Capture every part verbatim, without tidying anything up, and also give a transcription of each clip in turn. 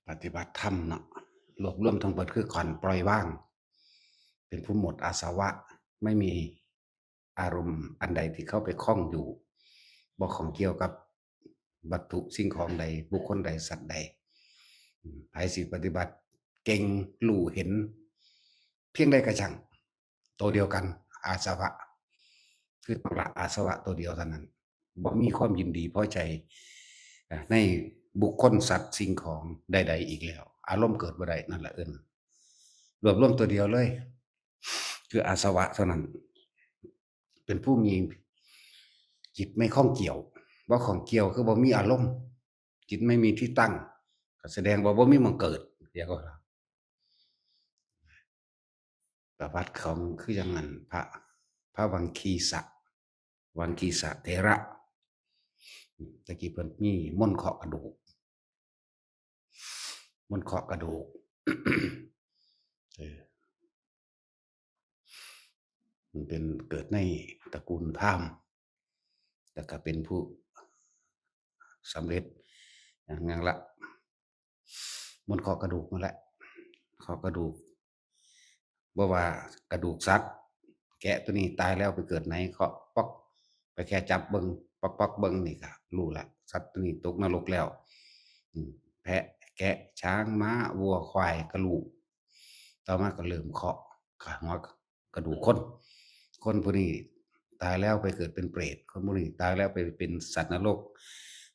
ปฏิบัติธรรมเนาะ รวบรวมทั้งหมดคือการปล่อยวาง เป็นผู้หมดอาสวะ ไม่มีอารมณ์อันใดที่เข้าไปข้องอยู่ บ่ข้องเกี่ยวกับวัตถุสิ่งของใด บุคคลใด สัตว์ใด อืม ไผสิปฏิบัติเก่ง รู้เห็น เพียงใดก็ช่าง ตัวเดียวกัน อาสวะ คือต้องละอาสวะตัวเดียวเท่านั้น บ่มีความยินดีพอใจ อ่า ในบุคคล สัตว์ สิ่งของใดๆอีกแล้ว อารมณ์เกิดบ่ได้ นั่นแหละเอิ้น รวบรวมตัวเดียวเลย คืออาสวะเท่านั้น เป็นผู้มีจิตไม่ข้องเกี่ยว บ่ข้องเกี่ยวคือบ่มีอารมณ์ จิตไม่มีที่ตั้ง ก็แสดงว่าบ่มีหม่องเกิด เรียกว่า ประวัติของคือจั่งนั้น พระ พระวังคีสะ วังคีสะเถระ อืม ตะกี้เพิ่นมีมนต์เคาะกระดูก มนต์เคาะกระดูก เออ มันเป็นเกิดในตระกูลพราหมณ์ แล้วก็เป็นผู้สำเร็จอย่างนั้นละ มนต์เคาะกระดูกนั่นแหละ เคาะกระดูก บ่ว่ากระดูกสัตว์ แกะตัวนี้ตายแล้วไปเกิดไหน เคาะป๊อก ไปแค่จับเบิ่ง ป๊อกๆเบิ่งนี่ก็รู้ละ สัตว์ตัวนี้ตกนรกแล้ว อืม แพะ แกะ ช้าง ม้า วัว ควาย ก็รู้ ต่อมาก็เริ่มเคาะ หัวกระดูกคน คนผู้นี้ตายแล้วไปเกิดเป็นเปรต คนผู้นี้ตายแล้วไปเป็นสัตว์นรก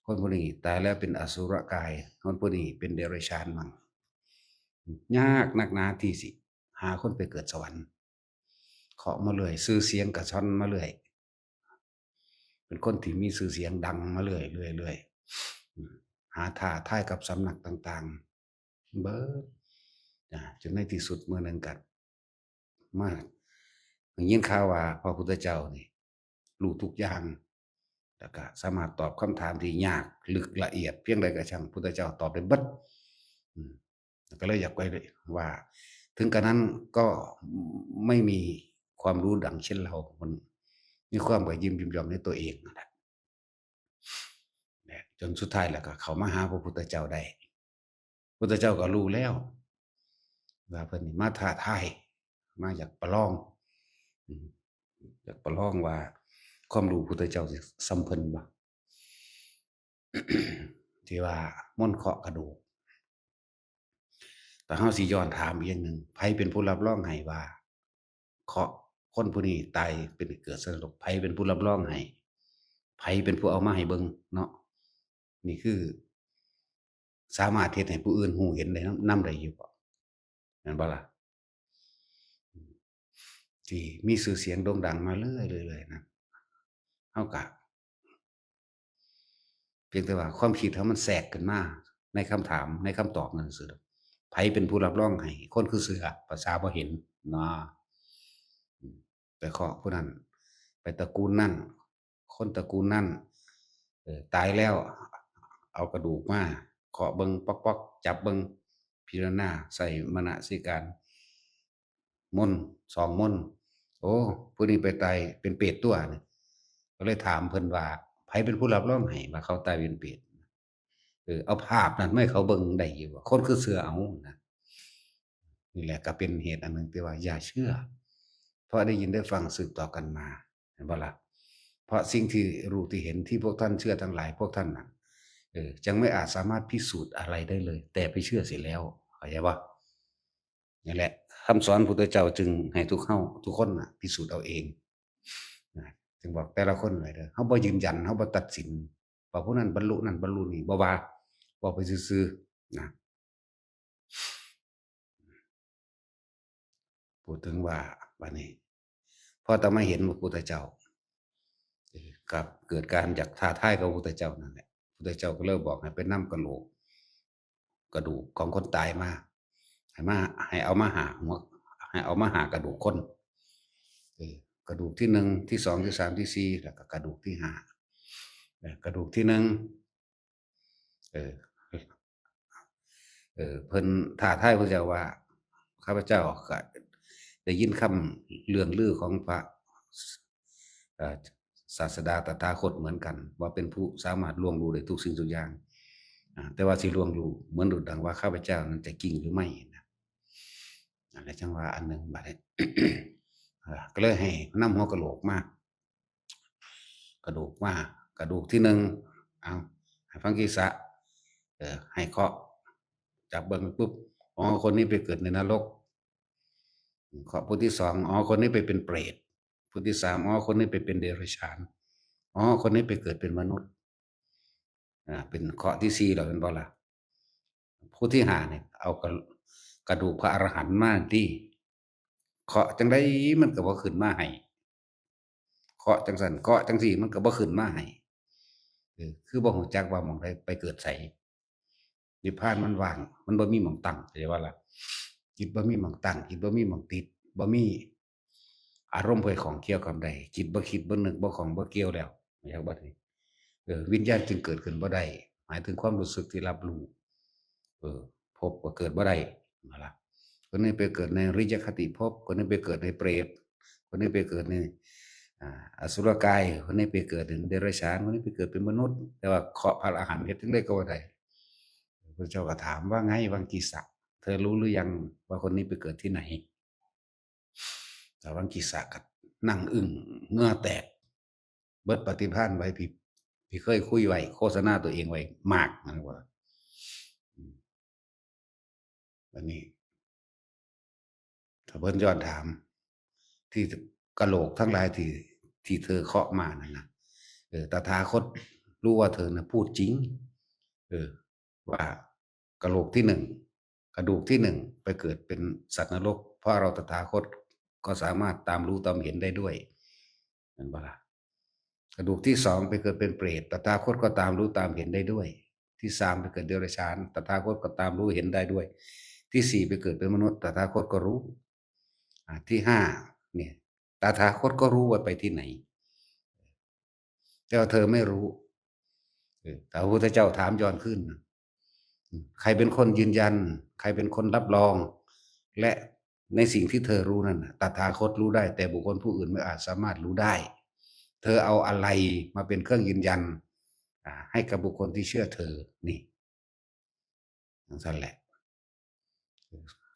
คนผู้นี้ตายแล้วเป็นอสุรกาย คนผู้นี้เป็นเดรัจฉานมั่ง ยากนักหนาที่สิหาคนไปเกิดสวรรค์ เคาะมาเรื่อย ชื่อเสียงก็ซ่อนมาเรื่อย เป็นคนที่มีชื่อเสียงดังมาเรื่อยๆ เรื่อยๆ อืม หาท้าทายกับสำนักต่างๆ เบิด อ่า จนในที่สุดมื้อหนึ่งก็มาได้ยินข่าวว่าพระพุทธเจ้านี่รู้ทุกอย่าง แล้วก็สามารถตอบคำถามที่ยากลึกละเอียดเพียงใดก็ช่าง พุทธเจ้าตอบได้เบิด อืม ก็เลยอยากไปว่า ถึงกระนั้นก็ไม่มีความรู้ดังเช่นเรา มันมีความก็ยิ้มยอมในตัวเองนั่นแหละ เนี่ย จนสุดท้ายแล้วก็เข้ามาหาพระพุทธเจ้าได้ พุทธเจ้าก็รู้แล้ว ว่าเพิ่นนี่มาท้าทาย มาอยากประลอง อืม อยากประลองว่าความรู้พุทธเจ้าสิส่ำเพิ่นบ่ ที่ว่ามนต์เคาะกระดูก แต่เฮาสิย้อนถามอีกอย่างหนึ่ง ไผเป็นผู้รับรองให้ว่า เคาะคนผู้นี้ตายเป็นเกิดสัตว์นรก ไผเป็นผู้รับรองให้ ไผเป็นผู้เอามาให้เบิ่งเนาะ นี่คือ สามารถเฮ็ดให้ผู้อื่นรู้เห็นได้นำ นำได้อยู่บ่ แม่นบ่ล่ะ ที่มีชื่อเสียงโด่งดังมาเรื่อยๆ เรื่อยๆ นะ เฮาก็ เพียงแต่ว่าความคิดเฮามันแทรกขึ้นมาในคำถาม ในคำตอบนั่นซื่อ ไผเป็นผู้รับรองให้ คนคือเชื่อ ภาษาบ่เห็นเนาะ อืม ไปเคาะผู้นั้น ไปตระกูลนั้น คนตระกูลนั้น เอ่อ ตายแล้ว เอากระดูกมาเคาะเบิ่ง ป๊อกๆ จับเบิ่ง พิจารณา ใส่มนสิการ มนต์ สองมนต์ โอ้ ผู้นี้ไปตายเป็นเปรตตั๊วนี่ ก็เลยถามเพิ่นว่า ไผเป็นผู้รับรองให้ว่าเขาตายเป็นเปรต เออ เอาภาพนั้นมาให้เขาเบิ่งได้อยู่บ่ คนคือเชื่อเอานะ นี่แหละก็เป็นเหตุอันหนึ่งที่ว่าอย่าเชื่อ เพราะได้ยินได้ฟังสืบต่อกันมา เห็นบ่ล่ะ เพราะสิ่งที่รู้ที่เห็นที่พวกท่านเชื่อทั้งหลาย พวกท่านน่ะ เออ จังไม่อาจสามารถพิสูจน์อะไรได้เลย แต่ไปเชื่อเสียแล้ว เข้าใจบ่ นี่แหละ คำสอนพุทธเจ้าจึงให้ทุกเฮา ทุกคนน่ะ พิสูจน์เอาเอง นะ จึงบอกแต่ละคนไว้เด้อ เฮาบ่ยืนยัน เฮาบ่ตัดสิน ว่าผู้นั้นบรรลุนั่นบรรลุนี่ บ่ว่า เว้าไปซื่อๆ นะ พูดถึงว่า บัดนี้ พอแต่มาเห็นพระพุทธเจ้า เอ่อ กับเกิดการอยากท้าทายกับพระพุทธเจ้านั่นแหละ พระพุทธเจ้าก็เลยบอกให้ไปนำกะโหลก กระดูกของคนตายมา ให้มา ให้เอามาห้าหัว ให้เอามาห้ากระดูกคน เออ กระดูกที่หนึ่ง ที่สอง ที่สาม ที่สี่ แล้วก็กระดูกที่ห้า เออ กระดูกที่หนึ่ง เออ เออ เพิ่นท้าทายพระเจ้าว่า ข้าพเจ้าก็ได้ยินคำเรื่องลือของพระ เอ่อ ศาสดาตถาคตเหมือนกัน ว่าเป็นผู้สามารถล่วงรู้ได้ทุกสิ่งทุกอย่าง อ่า แต่ว่าสิล่วงรู้เหมือนดุจดังว่าข้าพเจ้านั้นจะจริงหรือไม่นะ อะไรจังว่าอันหนึ่งบัดนี้ อ่า ก็เลยให้นำหัวกะโหลกมา กระดูกมา กระดูกที่หนึ่ง เอา ให้ฟังกิสะ เออ ให้เคาะ จับเบิ่งปุ๊บ อ๋อ คนนี้ไปเกิดในนรก เคาะผู้ที่สอง อ๋อ คนนี้ไปเป็นเปรต ผู้ที่สาม อ๋อ คนนี้ไปเป็นเดรัจฉาน อ๋อ คนนี้ไปเกิดเป็นมนุษย์ อ่า เป็นเคาะที่สี่แล้ว เป็นบ่ล่ะ ผู้ที่ห้าเนี่ย เอากระ กระดูกพระอรหันต์มาที่ เคาะจังใดมันก็บ่ขึ้นมาให้ เคาะจังซั่น เคาะจังซี่ มันก็บ่ขึ้นมาให้ เออ คือบ่ฮู้จักว่าหม่องใดไปเกิดไส นิพพานมันว่าง มันบ่มีหม่องตั้ง เข้าใจบ่ล่ะ จิตบ่มีหม่องตั้ง จิตบ่มีหม่องติด บ่มีอารมณ์ไปข้องเกี่ยวกับใด จิตบ่คิดบ่นึกบ่ข้องบ่เกี่ยวแล้ว เข้าใจบ่นี่ เออ วิญญาณจึงเกิดขึ้นบ่ได้ หมายถึงความรู้สึกที่รับรู้ เออ ภพก็เกิดบ่ได้ นั่นล่ะ คนนี้ไปเกิดในอริยคติภพ คนนี้ไปเกิดในเปรต คนนี้ไปเกิดใน อ่า อสุรกาย คนนี้ไปเกิดเป็นเดรัจฉาน คนนี้ไปเกิดเป็นมนุษย์ แต่ว่าเคาะพระอรหันต์เฮ็ดจั่งใดก็บ่ได้ พระเจ้าก็ถามว่าไง วังกีสะ เธอรู้หรือยังว่าคนนี้ไปเกิดที่ไหน แต่วังกีสะก็นั่งอึ้ง เหงื่อแตก เบิดปฏิภาณไว้ พี่ พี่เคยคุยไว้ โฆษณาตัวเองไว้มากนั่นว่า อืม อันนี้ ถ้าเพิ่นย้อนถาม ที่กะโหลกทั้งหลายที่ ที่เธอเคาะมานั่นนะ เออ ตถาคตรู้ว่าเธอน่ะพูดจริง เออ ว่ากะโหลกที่หนึ่ง กระดูกที่หนึ่งไปเกิดเป็นสัตว์นรก เพราะเราตถาคตก็สามารถตามรู้ตามเห็นได้ด้วย เห็นปะล่ะ กระดูกที่สองไปเกิดเป็นเปรต ตถาคตก็ตามรู้ตามเห็นได้ด้วย ที่สามไปเกิดเดรัจฉาน ตถาคตก็ตามรู้เห็นได้ด้วย ที่สี่ไปเกิดเป็นมนุษย์ ตถาคตก็รู้ อ่า ที่ห้าเนี่ย ตถาคตก็รู้ว่าไปที่ไหน แต่ว่าเธอไม่รู้ เออ แต่พระพุทธเจ้าถามย้อนขึ้นนะ อืม ใครเป็นคนยืนยัน ใครเป็นคนรับรอง และในสิ่งที่เธอรู้นั่นน่ะ ตถาคตรู้ได้ แต่บุคคลผู้อื่นไม่อาจสามารถรู้ได้ เธอเอาอะไรมาเป็นเครื่องยืนยัน อ่า ให้กับบุคคลที่เชื่อเธอ นี่ จั่งซั่นแหละ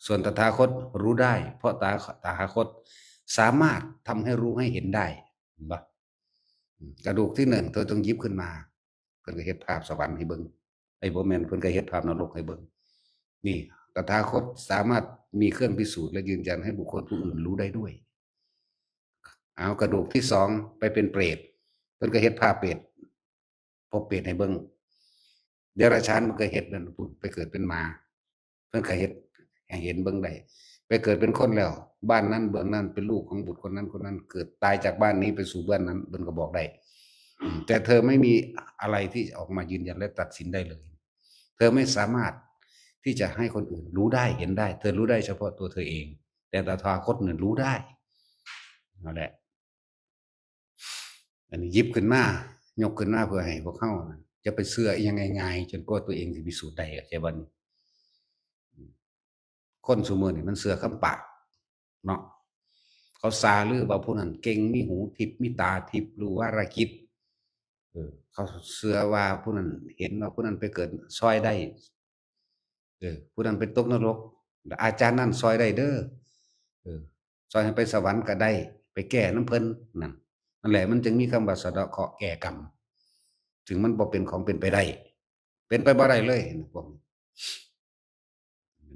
ส่วนตถาคตรู้ได้ เพราะตา ตถาคตสามารถทำให้รู้ให้เห็นได้ เห็นปะ อืม กระดูกที่หนึ่ง เธอต้องหยิบขึ้นมา เพิ่นก็เฮ็ดภาพสวรรค์ให้เบิ่ง ไอ้บ่แม่น เพิ่นก็เฮ็ดภาพนรกให้เบิ่ง นี่ ตถาคตสามารถมีเครื่องพิสูจน์และยืนยันให้บุคคลผู้อื่นรู้ได้ด้วย เอากระดูกที่สองไปเป็นเปรต เพิ่นก็เฮ็ดภาพเปรต ภพเปรตให้เบิ่ง เดรัจฉานมันก็เฮ็ดนั่น ไปเกิดเป็นหมา เพิ่นก็เฮ็ดให้เห็นเบิ่งได้ ไปเกิดเป็นคนแล้ว บ้านนั้นเมืองนั้นเป็นลูกของบุตรคนนั้นคนนั้น เกิดตายจากบ้านนี้ไปสู่บ้านนั้น เพิ่นก็บอกได้ อืม แต่เธอไม่มีอะไรที่จะออกมายืนยันและตัดสินได้เลย เธอไม่สามารถที่จะให้คนอื่นรู้ได้เห็นได้ เธอรู้ได้เฉพาะตัวเธอเอง แต่ตถาคตเนี่ยรู้ได้ นั่นแหละ อันนี้หยิบขึ้นมา ยกขึ้นมาเพื่อให้พวกเฮานะ อย่าไปเชื่ออิหยังง่ายๆ จนกว่าตัวเองสิพิสูจน์ได้ เข้าใจบ่นี่ คนซุมื้อนี่มันเชื่อคำปากเนาะ เขาซาลือว่าผู้นั้นเก่ง มีหูทิพย์ มีตาทิพย์ รู้วาระจิต เออ เขาเชื่อว่าผู้นั้น เห็นว่าผู้นั้นไปเกิดซ่อยได้ เออ ผู้นั้นไปตกนรก อาจารย์นั่นซ่อยได้เด้อ เออ ซ่อยให้ไปสวรรค์ก็ได้ ไปแก้นำเพิ่น นั่น นั่นแหละ มันจึงมีคำว่าสะเดาะเคราะห์แก้กรรม ซึ่งมันบ่เป็นของเป็นไปได้ เป็นไปบ่ได้เลยนะพวกนี้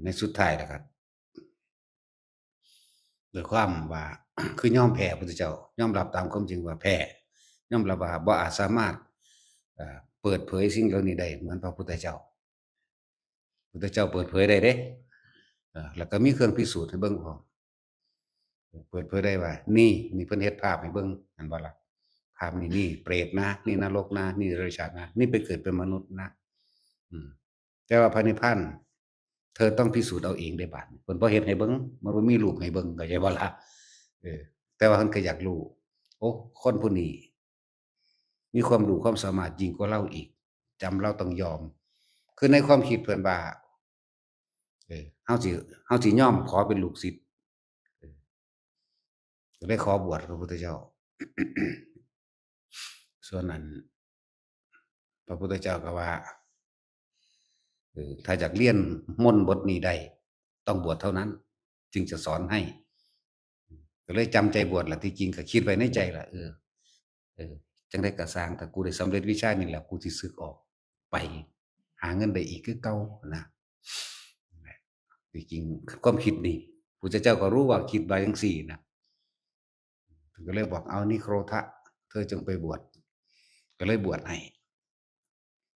ในสุดท้ายนะครับ ด้วยความว่า คือยอมแพ้พระพุทธเจ้า ยอมรับตามความจริงว่าแพ้ ยอมรับว่าบ่อาจสามารถ เอ่อ เปิดเผยสิ่งเหล่านี้ได้เหมือนพระพุทธเจ้า พุทธเจ้าเปิดเผยได้เด้ เอ่อ แล้วก็มีเครื่องพิสูจน์ให้เบิ่งพร้อม เปิดเผยได้ว่า นี่ นี่เพิ่นเฮ็ดภาพให้เบิ่ง เห็นบ่ล่ะ ภาพนี่ นี่เปรตนะ นี่นรกนะ นี่เดรัจฉานนะ นี่ไปเกิดเป็นมนุษย์นะ อืม แต่ว่าพระนิพพาน เธอต้องพิสูจน์เอาเองได้บาดนี้ เพิ่นบ่เฮ็ดให้เบิ่ง มันบ่มีรูปให้เบิ่ง เข้าใจบ่ล่ะ เออ แต่ว่าเพิ่นก็อยากรู้ โอ้ คนผู้นี้ มีความรู้ความสามารถยิ่งกว่าเราอีก จำเราต้องยอม คือในความคิดเพิ่นว่า เออ เฮาสิ เฮาสิยอมขอเป็นลูกศิษย์ เออ ก็เลยขอบวชพระพุทธเจ้า ส่วนนั้น พระพุทธเจ้าก็ว่า เออ ถ้าอยากเรียนมนต์บทนี้ได้ ต้องบวชเท่านั้น จึงจะสอนให้ ก็เลยจำใจบวชล่ะ ที่จริงก็คิดไว้ในใจล่ะ เออ เออ จั่งใดก็ซ่าง ถ้ากูได้สำเร็จวิชานี่แหละ กูสิสึกออกไป หาเงินได้อีกคือเก่านะ ที่จริงความคิดนี่ พุทธเจ้าก็รู้ว่าคิดว่าจั่งซี้นะ เพิ่นก็เลยบอก เอา นิโครธะ เธอจงไปบวช ก็เลยบวชให้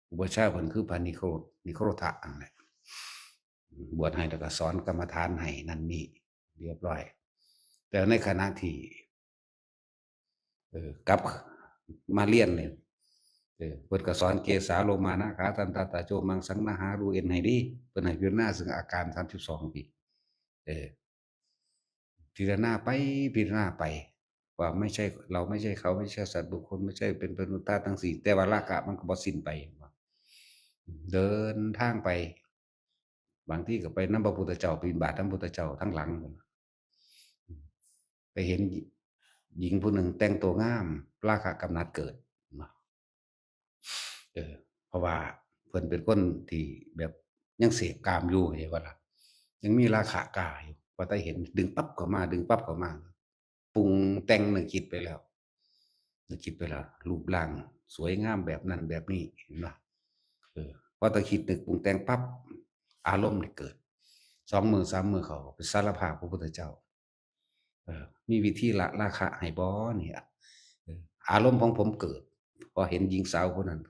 อุปัชฌาย์เพิ่นคือพระนิโครธ นิโครธะนั่นแหละ บวชให้แล้วก็สอนกรรมฐานให้นั่นนี่เรียบร้อย แต่ในขณะที่ เออ กลับมาเรียนเนี่ย เออ เพิ่นก็สอนเกสาโลมานาขาทันตาตาโจมังสังนาหารูเอ็นให้ดี เพิ่นให้พิจารณาซึ่งอาการสามสิบสองปี เออ พิจารณาไป พิจารณาไป ว่าไม่ใช่ เราไม่ใช่เขา ไม่ใช่สัตว์บุคคล ไม่ใช่เป็นมนุษย์ธาตุทั้งสี่ แต่ว่าราคะมันก็บ่สิ้นไป เดินทางไป บางทีก็ไปนำพระพุทธเจ้า บิณฑบาตนำพุทธเจ้าทั้งหลัง ไปเห็นหญิงผู้หนึ่งแต่งตัวงาม ราคะกำหนัดเกิด เออ เพราะว่าเพิ่นเป็นคนที่แบบยังเสพกามอยู่ เข้าใจบ่ล่ะ ยังมีราคะกล้าอยู่ พอแต่เห็นดึงปั๊บเข้ามา ดึงปั๊บเข้ามา ปรุงแต่งนึกคิดไปแล้ว นึกคิดไปแล้ว รูปร่างสวยงามแบบนั้นแบบนี้ เห็นบ่ เออ พอแต่คิดนึกปรุงแต่งปั๊บ อารมณ์นี่เกิด สองมื้อสามมื้อเขาก็ไปสารภาพพระพุทธเจ้า เออ มีวิธีละราคะให้บ่เนี่ย เออ อารมณ์ของผมเกิด พอเห็นหญิงสาวคนนั้น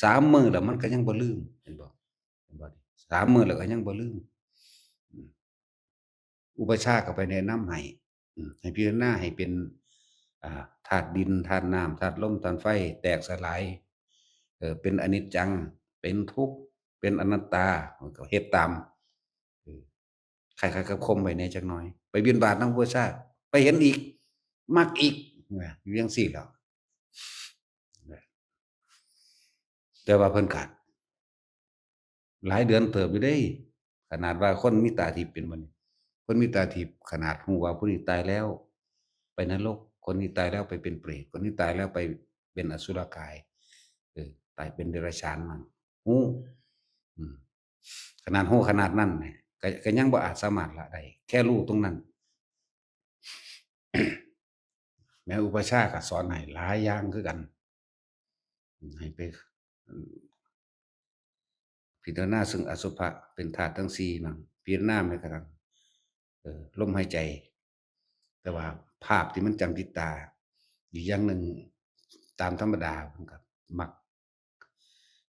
สามมื้อแล้วมันก็ยังบ่ลืม เห็นบ่ เห็นบ่ สามมื้อแล้วก็ยังบ่ลืม อืม อุปัชฌาย์ก็ไปแนะนำให้ อืม ให้พิจารณาให้เป็น อ่า ธาตุดิน ธาตุน้ำ ธาตุลม ธาตุไฟ แตกสลาย เออ เป็นอนิจจัง เป็นทุกข์ เป็นอนัตตา ก็เฮ็ดตาม เออ คล้ายๆกับข่มไว้แหน่จักหน่อย ไปบิณฑบาตนำอุปัชฌาย์ ไปเห็นอีก มักอีก นะ อยู่จั่งซี้แหล้ว แต่ว่าเพิ่นก็หลายเดือนเติบอยู่เด้ ขนาดว่าคนมีตาทิพย์เป็นบ่นี่ คนมีตาทิพย์ขนาดฮู้ว่าผู้นี้ตายแล้ว ไปนรก คนนี้ตายแล้วไปเป็นเปรต คนนี้ตายแล้วไปเป็นอสุรกาย เออ ตายเป็นเดรัจฉานมั่ง ฮู้ อืม ขนาดฮู้ขนาดนั้นเนี่ย ก็ ก็ยังบ่อาจสามารถละได้ แค่รู้ตรงนั้น แม่อุปัชฌาย์ก็สอนให้หลายอย่างคือกัน ให้ไป พิจารณาซึ่งอสุภะเป็นธาตุทั้งสี่มั่ง พิจารณาแม้กระทั่ง เอ่อ ลมหายใจ แต่ว่าภาพที่มันจำติดตา อีกอย่างหนึ่ง ตามธรรมดาผมก็มัก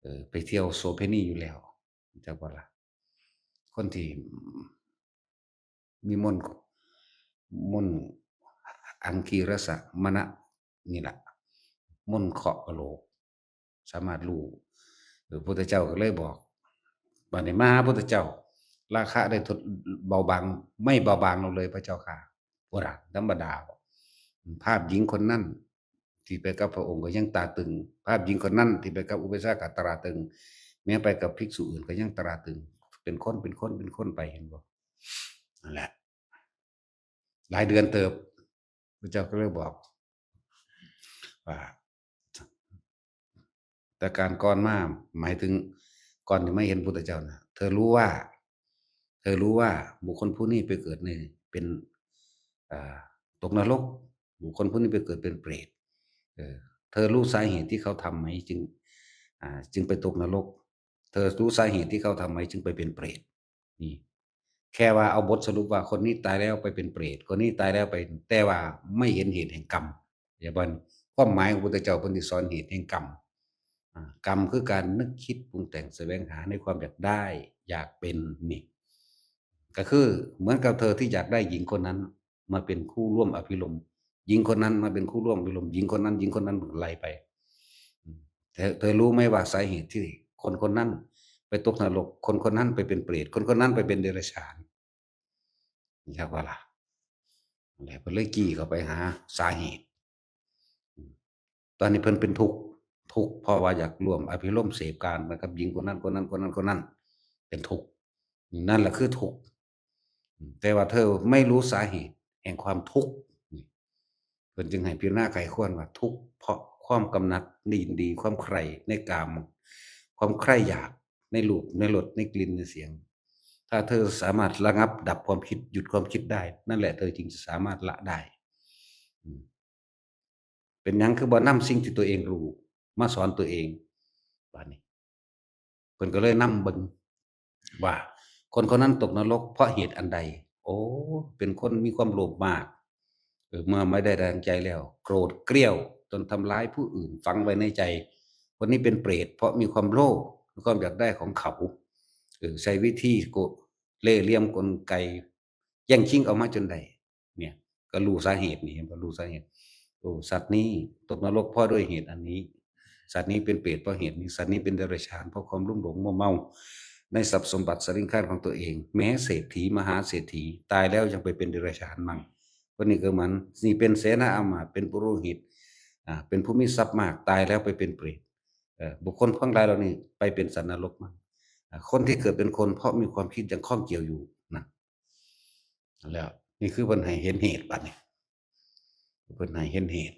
เอ่อ ไปเที่ยวโสเภณีอยู่แล้ว จักบ่ล่ะ คนที่มีมนต์ มนต์อังคีรสมณะนี่ล่ะ มนต์เคาะกะโหลก สามารถรู้ เออ พุทธเจ้าก็เลยบอก บัดนี้มาหาพุทธเจ้า ราคะได้ทด เบาบาง ไม่เบาบางลงเลยพระเจ้าค่ะ โบราณธรรมดา ภาพหญิงคนนั้น ที่ไปกับพระองค์ก็ยังตราตรึง ภาพหญิงคนนั้นที่ไปกับอุปัชฌาย์ก็ตราตรึง แม้ไปกับภิกษุอื่นก็ยังตราตรึง เป็นคน เป็นคน เป็นคนไป เห็นบ่ นั่นแหละ หลายเดือนเติบ พระเจ้าก็เลยบอก ว่า แต่การก่อนมา หมายถึงก่อนที่มาเห็นพุทธเจ้านะ เธอรู้ว่า เธอรู้ว่าบุคคลผู้นี้ไปเกิดใน เป็น อ่า ตกนรก บุคคลผู้นี้ไปเกิดเป็นเปรต เออ เธอรู้สาเหตุที่เขาทำไหม จึง อ่า จึงไปตกนรก เธอรู้สาเหตุที่เขาทำไหม จึงไปเป็นเปรต นี่ แค่ว่าเอาบทสรุปว่าคนนี้ตายแล้วไปเป็นเปรต คนนี้ตายแล้วไป แต่ว่าไม่เห็นเหตุแห่งกรรม อย่าบ่น ความหมายของพุทธเจ้าเพิ่นสิสอนเหตุแห่งกรรม อ่า กรรมคือการนึกคิดปรุงแต่งแสวงหาในความอยากได้ อยากเป็นนี่ ก็คือเหมือนกับเธอที่อยากได้หญิงคนนั้นมาเป็นคู่ร่วมอภิรมย์ หญิงคนนั้นมาเป็นคู่ร่วมอภิรมย์ หญิงคนนั้น หญิงคนนั้นไล่ไป อืม เธอ เธอรู้ไหมว่าสาเหตุที่คนคนนั้นไปตกนรก คนคนนั้นไปเป็นเปรต คนคนนั้นไปเป็นเดรัจฉาน จักบ่ล่ะ แล้วเพิ่นเลยจี้เข้าไปหาสาเหตุ อืม ตอนนี้เพิ่นเป็นทุกข์ ทุกข์เพราะว่าอยากร่วมอภิรมย์เสพกามกับหญิงคนนั้น คนนั้น คนนั้น คนนั้น เป็นทุกข์ นั่นแหละคือทุกข์ อืม แต่ว่าเธอไม่รู้สาเหตุแห่งความทุกข์ นี่ เพิ่นจึงให้พิจารณาไขควรว่าทุกข์เพราะความกำหนัดยินดี ความใคร่ในกาม ความใคร่อยาก ในรูป ในรส ในกลิ่น ในเสียง ถ้าเธอสามารถระงับดับความคิด หยุดความคิดได้ นั่นแหละเธอจึงจะสามารถละได้ อืม เป็นหยังคือบ่นำสิ่งที่ตัวเองรู้มาสอนตัวเอง บาดนี้ เพิ่นก็เลยนำเบิ่งว่า คนคนนั้นตกนรกเพราะเหตุอันใด โอ้ เป็นคนมีความโลภมาก เออ เมื่อไม่ได้ดังใจแล้ว โกรธเกรี้ยวจนทำร้ายผู้อื่น ฝังไว้ในใจ คนนี้เป็นเปรตเพราะมีความโลภ มีความอยากได้ของเขา เออ ใช้วิธีโก เล่ห์เหลี่ยมกลไก แย่งชิงเอามาจนได้ เนี่ย ก็รู้สาเหตุนี่ เห็นบ่ รู้สาเหตุ โอ้ สัตว์นี้ตกนรกเพราะด้วยเหตุอันนี้ สัตว์นี้เป็นเปรตเพราะเหตุนี้ สัตว์นี้เป็นเดรัจฉานเพราะความลุ่มหลงมัวเมาในทรัพย์สมบัติสาริงคารของตัวเอง แม้เศรษฐีมหาเศรษฐีตายแล้วยังไปเป็นเดรัจฉานมั่ง คนนี้ก็เหมือน นี่เป็นเสนาอามาตย์ เป็นปุโรหิต อ่า เป็นผู้มีทรัพย์มาก ตายแล้วไปเป็นเปรต เอ่อ บุคคลทั้งหลายเหล่านี้ไปเป็นสัตว์นรกมั่ง อ่า คนที่เกิดเป็นคนเพราะมีความคิดยังข้องเกี่ยวอยู่นะ แล้วนี่คือเพิ่นให้เห็นเหตุบัดนี้ เพิ่นให้เห็นเหตุ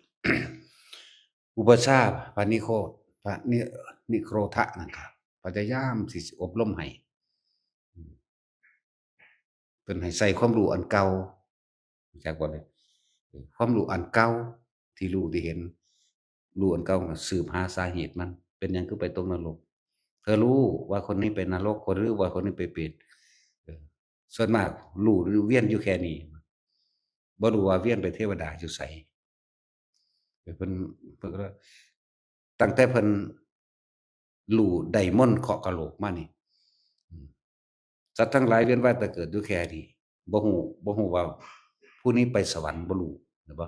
อุปัชฌาย์พระนิโครธ พระนิ นิโครธะนั่นครับ พยายามสิอบรมให้ อืม เพิ่นให้ใส่ความรู้อันเก่า รู้จักบ่เนี่ย เออ ความรู้อันเก่าที่รู้ที่เห็น รู้อันเก่าก็สืบหาสาเหตุมัน เป็นหยังคือไปตกนรก เธอรู้ว่าคนนี้ไปนรก คนรู้ว่าคนนี้ไปเปรต เออ ส่วนมากรู้เวียนอยู่แค่นี้ บ่รู้ว่าเวียนไปเทวดาอยู่ไส เออ เพิ่น เพิ่นก็ ตั้งแต่เพิ่นรู้ได้มนต์เคาะกะโหลกมานี่ อืม สัตว์ทั้งหลายเวียนว่ายตายเกิดอยู่แค่นี้ บ่ฮู้ บ่ฮู้ว่าผู้นี้ไปสวรรค์ บ่รู้ เห็นบ่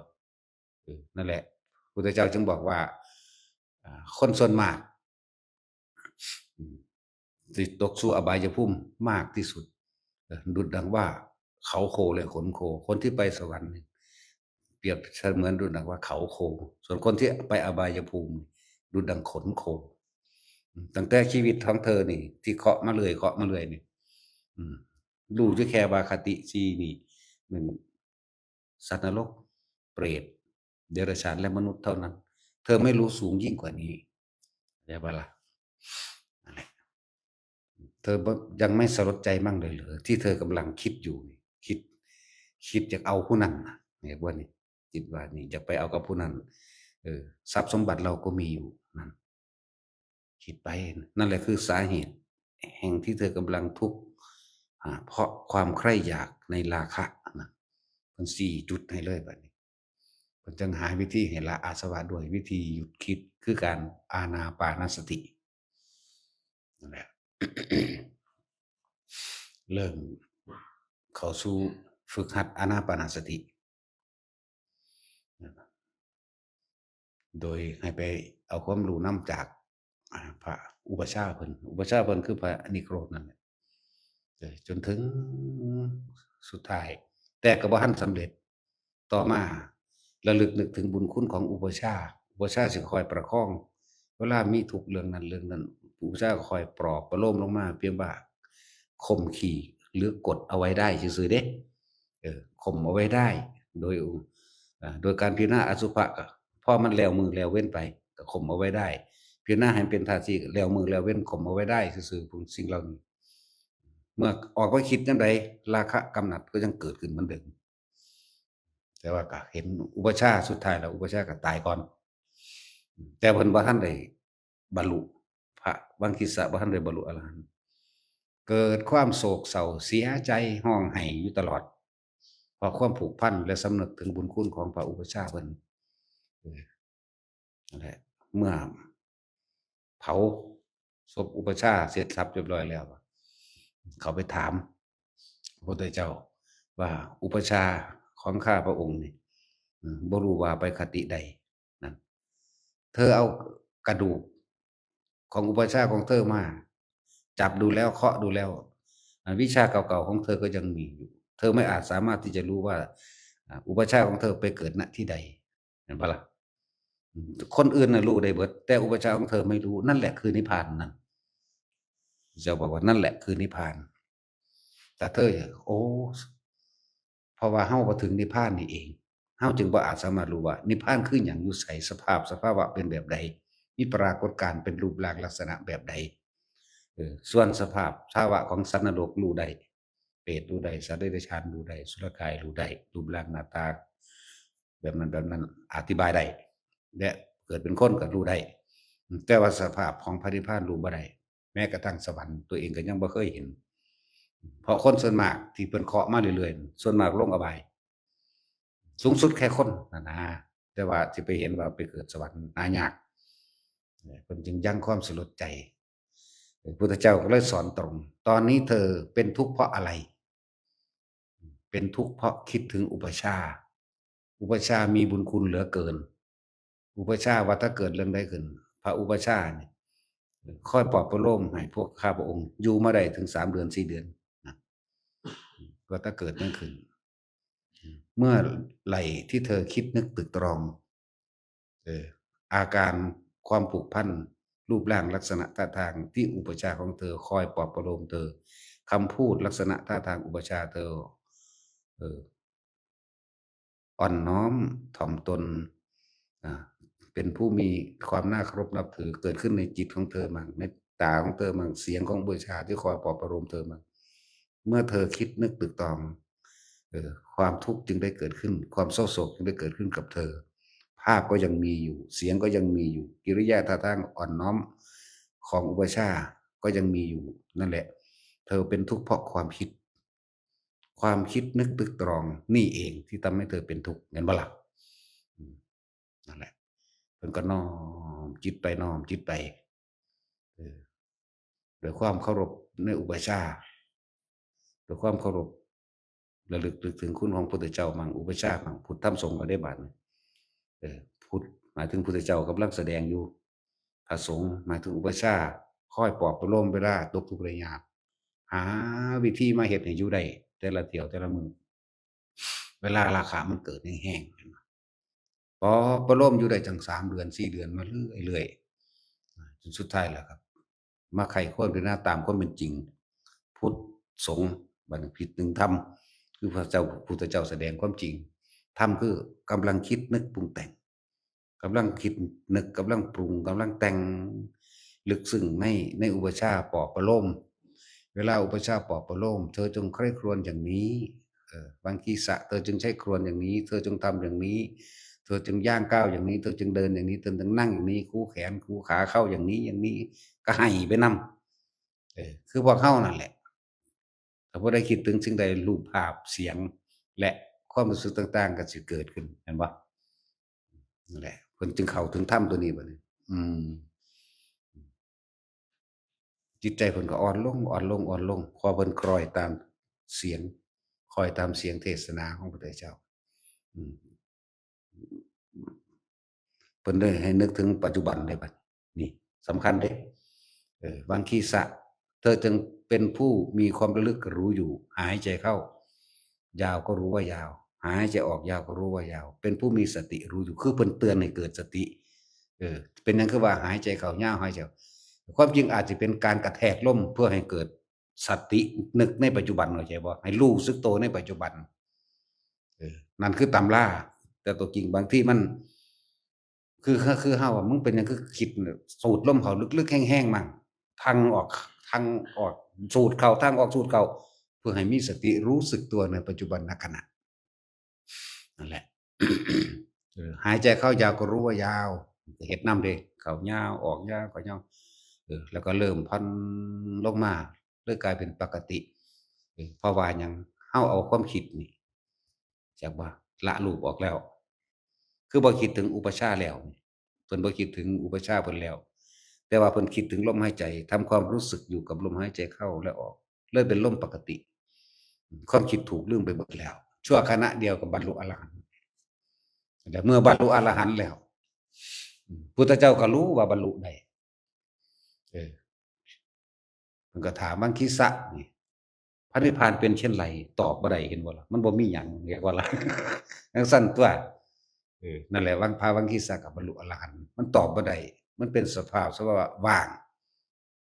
เออ นั่นแหละ พุทธเจ้าจึงบอกว่า อ่า คนส่วนมาก อืม สิตกสู่อบายภูมิมากที่สุด เออ ดุจดังว่าเขาโคและขนโค คนที่ไปสวรรค์นี่ เปรียบเสมือนดุจดังว่าเขาโค ส่วนคนที่ไปอบายภูมินี่ ดุจดังขนโค อืม ตั้งแต่ชีวิตของเธอนี่ ที่เคาะมาเรื่อย เคาะมาเรื่อยนี่ อืม รู้อยู่แค่ว่าคติสี่นี่ หนึ่ง สัตว์นรก เปรต เดรัจฉาน และมนุษย์เท่านั้น เธอไม่รู้สูงยิ่งกว่านี้ เข้าใจปะล่ะ นั่นแหละ เธอบ่ ยังไม่สลดใจมั่งเลยเหรอ ที่เธอกำลังคิดอยู่นี่ คิด คิดอยากเอาผู้นั้นน่ะ เนี่ย พวกนี้ คิดว่านี่อยากไปเอากับผู้นั้น เออ ทรัพย์สมบัติเราก็มีอยู่นั่น คิดไป นั่นแหละคือสาเหตุแห่งที่เธอกำลังทุกข์ อ่า เพราะความใคร่อยากในราคะนะ เพิ่นชี้จุดให้เลยบัดนี้ เพิ่นจั่งหาวิธีให้ละอาสวะด้วยวิธีหยุดคิด คือการอานาปานสติ นั่นแหละ เริ่มเข้าสู่ฝึกหัดอานาปานสติ โดยให้ไปเอาความรู้นำจาก อ่า พระอุปัชฌาย์เพิ่น อุปัชฌาย์เพิ่นคือพระนิโครธนั่นแหละ เออ จนถึงสุดท้าย แต่ก็บ่ทันสำเร็จ ต่อมาระลึกนึกถึงบุญคุณของอุปัชฌาย์ อุปัชฌาย์สิคอยประคอง เวลามีทุกข์เรื่องนั้นเรื่องนั้น อุปัชฌาย์ก็คอยปลอบประโลมลงมา เพียงว่าข่มขีดหรือกดเอาไว้ได้ซื่อๆเด้ เออ ข่มเอาไว้ได้ โดย อ่า โดยการพิจารณาอสุภะ ก็พอมันแล้วมื้อแล้วเว็นไป ก็ข่มเอาไว้ได้ พิจารณาให้มันเป็นธาตุสี่ แล้วมื้อแล้วเว็น ข่มเอาไว้ได้ซื่อๆ พวกสิ่งเหล่านี้ เมื่อออกไปคิดจั่งใด ราคะกำหนัดก็ยังเกิดขึ้นเหมือนเดิม แต่ว่าก็เห็นอุปัชฌาย์ สุดท้ายแล้วอุปัชฌาย์ก็ตายก่อน แต่เพิ่นบ่ทันได้บรรลุ พระวังคีสะบ่ทันได้บรรลุอรหันต์ เกิดความโศกเศร้าเสียใจ ร้องไห้อยู่ตลอด เพราะความผูกพันและสำนึกถึงบุญคุณของพระอุปัชฌาย์เพิ่น เออ นั่นแหละ เมื่อเผาศพอุปัชฌาย์เสร็จสับเรียบร้อยแล้ว เขาไปถามพระพุทธเจ้าว่า อุปัชฌาย์ของข้าพระองค์นี่ อืม บ่รู้ว่าไปคติใด นั่น เธอเอากระดูกของอุปัชฌาย์ของเธอมา จับดูแล้ว เคาะดูแล้ว อ่า วิชาเก่าๆของเธอก็ยังมีอยู่ เธอไม่อาจสามารถที่จะรู้ว่า อ่า อุปัชฌาย์ของเธอไปเกิดณที่ใด เห็นปะล่ะ อืม คนอื่นน่ะรู้ได้เบิด แต่อุปัชฌาย์ของเธอไม่รู้ นั่นแหละคือนิพพานนั่น เจ้าบอกว่านั่นแหละคือนิพพาน แต่เธอ โอ้ เพราะว่าเฮาบ่ถึงนิพพานนี่เอง เฮาจึงบ่อาจสามารถรู้ว่านิพพานคือหยัง อยู่ไส สภาพ สภาวะเป็นแบบใด มีปรากฏการณ์เป็นรูปร่างลักษณะแบบใด เออ ส่วนสภาพภาวะของสัตว์นรกรู้ได้ เปรตรู้ได้ สัตว์เดรัจฉานรู้ได้ สุรกายรู้ได้ รูปร่างหน้าตาแบบนั้นแบบนั้นอธิบายได้ และเกิดเป็นคนก็รู้ได้ แต่ว่าสภาพของพระนิพพานรู้บ่ได้ แม้กระทั่งสวรรค์ตัวเองก็ยังบ่เคยเห็น เพราะคนส่วนมากที่เพิ่นเคาะมาเรื่อยๆ ส่วนมากลงอบาย สูงสุดแค่คนนะนะ แต่ว่าสิไปเห็นว่าไปเกิดสวรรค์หายาก เพิ่นจึงยังความสลดใจ พระพุทธเจ้าก็เลยสอนตรง ตอนนี้เธอเป็นทุกข์เพราะอะไร เป็นทุกข์เพราะคิดถึงอุปัชฌาย์ อุปัชฌาย์มีบุญคุณเหลือเกิน อุปัชฌาย์ว่าถ้าเกิดเรื่องใดขึ้น พระอุปัชฌาย์นี่คอยปลอบประโลมให้พวกข้าพระองค์อยู่มาได้ถึงสามเดือนสี่เดือนนะ ว่าถ้าเกิดนั่นขึ้น เมื่อไหร่ที่เธอคิดนึกตึกตรอง เออ อาการความผูกพัน รูปร่างลักษณะท่าทางที่อุปัชฌาย์ของเธอคอยปลอบประโลมเธอ คำพูดลักษณะท่าทางอุปัชฌาย์เธอ เออ อ่อนน้อมถ่อมตน อ่า เป็นผู้มีความน่าเคารพนับถือเกิดขึ้นในจิตของเธอมั่ง ในตาของเธอมั่ง เสียงของอุปัชฌาย์ที่คอยปลอบประโลมเธอมั่ง เมื่อเธอคิดนึกตึกตอง เออ ความทุกข์จึงได้เกิดขึ้น ความเศร้าโศกจึงได้เกิดขึ้นกับเธอ ภาพก็ยังมีอยู่ เสียงก็ยังมีอยู่ กิริยาท่าทางอ่อนน้อมของอุปัชฌาย์ก็ยังมีอยู่ นั่นแหละ เธอเป็นทุกข์เพราะความคิด ความคิดนึกตึกตรองนี่เองที่ทำให้เธอเป็นทุกข์ เห็นบ่ล่ะ อืม นั่นแหละ เพิ่นก็น้อมจิตไป น้อมจิตไป เออ ด้วยความเคารพในอุปัชฌาย์ ด้วยความเคารพ ระลึกนึกถึงคุณของพุทธเจ้ามั่ง อุปัชฌาย์มั่ง พุทธธรรมสงฆ์ก็ได้บาดนี้ เออ พุทธหมายถึงพุทธเจ้ากำลังแสดงอยู่ พระสงฆ์หมายถึงอุปัชฌาย์ คอยปลอบประโลมเวลาตกทุกข์ได้ยาก หาวิธีมาเฮ็ดให้อยู่ได้ แต่ละเที่ยวแต่ละมื้อ เวลาราคะมันเกิดแฮงๆ ปลอบประโลมอยู่ได้จังสามเดือนสี่เดือนมาเรื่อยๆ จนสุดท้ายแล้วครับ มาไขควรพิจารณาตามความเป็นจริง พุทธสงฆ์ บัดนี้ผิดหนึ่งธรรม คือพระเจ้า พุทธเจ้าแสดงความจริง ธรรมคือกำลังคิดนึกปรุงแต่ง กำลังคิดนึก กำลังปรุง กำลังแต่ง ลึกซึ้งใน ในอุปัชฌาย์ปลอบประโลม เวลาอุปัชฌาย์ปลอบประโลม เธอจงใคร่ครวญอย่างนี้ เออ วังคีสะ เธอจงใคร่ครวญอย่างนี้ เธอจงทำอย่างนี้ เธอจงย่างก้าวอย่างนี้ เธอจงเดินอย่างนี้ เธอจงนั่งอย่างนี้ คู่แขนคู่ขาเข้าอย่างนี้ อย่างนี้ ก็ให้ไปนำ เออ คือพวกเฮานั่นแหละ ถ้าบ่ได้คิดถึงสิ่งใด รูปภาพ เสียง และความรู้สึกต่างๆ ก็สิเกิดขึ้น เห็นบ่ นั่นแหละ เพิ่นจึงเข้าถึงธรรมตัวนี้บัดนี้ อืม จิตใจเพิ่นก็อ่อนลง อ่อนลง อ่อนลง เพราะเพิ่นคอยตามเสียง คอยตามเสียงเทศนาของพระพุทธเจ้า อืม เพิ่นได้ให้นึกถึงปัจจุบันได้บัด นี่สำคัญเด้ เออ วังคีสะ เธอจงเป็นผู้มีความระลึกรู้อยู่ หายใจเข้า ยาวก็รู้ว่ายาว หายใจออกยาวก็รู้ว่ายาว เป็นผู้มีสติรู้อยู่ คือเพิ่นเตือนให้เกิดสติ เออ เป็นหยังคือว่าหายใจเข้ายาว หายใจออก ความจริงอาจจะเป็นการกระแทกลมเพื่อให้เกิดสตินึกในปัจจุบัน เข้าใจบ่ ให้รู้สึกตัวในปัจจุบัน เออ นั่นคือตำรา แต่ตัวจริงบางทีมัน คือ คือ คือเฮาอะ มึงเป็นหยังคือคิดเนี่ย สูดลมเข้าลึกๆ แฮงๆ มั่ง ทางออก ทางออก สูดเข้า ทางออก สูดเข้า เพื่อให้มีสติรู้สึกตัวในปัจจุบันขณะ นั่นแหละ เออ หายใจเข้ายาวก็รู้ว่ายาว เฮ็ดนำเด้ เข้ายาว ออกยาว เข้ายาว เออ แล้วก็เริ่มผ่อนลงมา เลยกลายเป็นปกติ เออ เพราะว่าหยัง เฮาเอาความคิดนี่ จักว่าละรูปออกแล้ว คือบ่คิดถึงอุปัชฌาย์แล้ว เพิ่นบ่คิดถึงอุปัชฌาย์เพิ่นแล้ว แต่ว่าเพิ่นคิดถึงลมหายใจ ทำความรู้สึกอยู่กับลมหายใจเข้าและออก เลยเป็นลมปกติ ความคิดถูกลืมไปหมดแล้ว ชั่วขณะเดียวก็บรรลุอรหันต์ แต่เมื่อบรรลุอรหันต์แล้ว พุทธเจ้าก็รู้ว่าบรรลุได้ เออ มันก็ถามวังคีสะนี่ พระนิพพานเป็นเช่นไร ตอบบ่ได้ เห็นบ่ล่ะ มันบ่มีหยัง เรียกว่าล่ะ จั่งซั่นตัว เออ นั่นแหละ วัง พระวังคีสะก็บรรลุอรหันต์ มันตอบบ่ได้ มันเป็นสภาพ สภาวะว่าง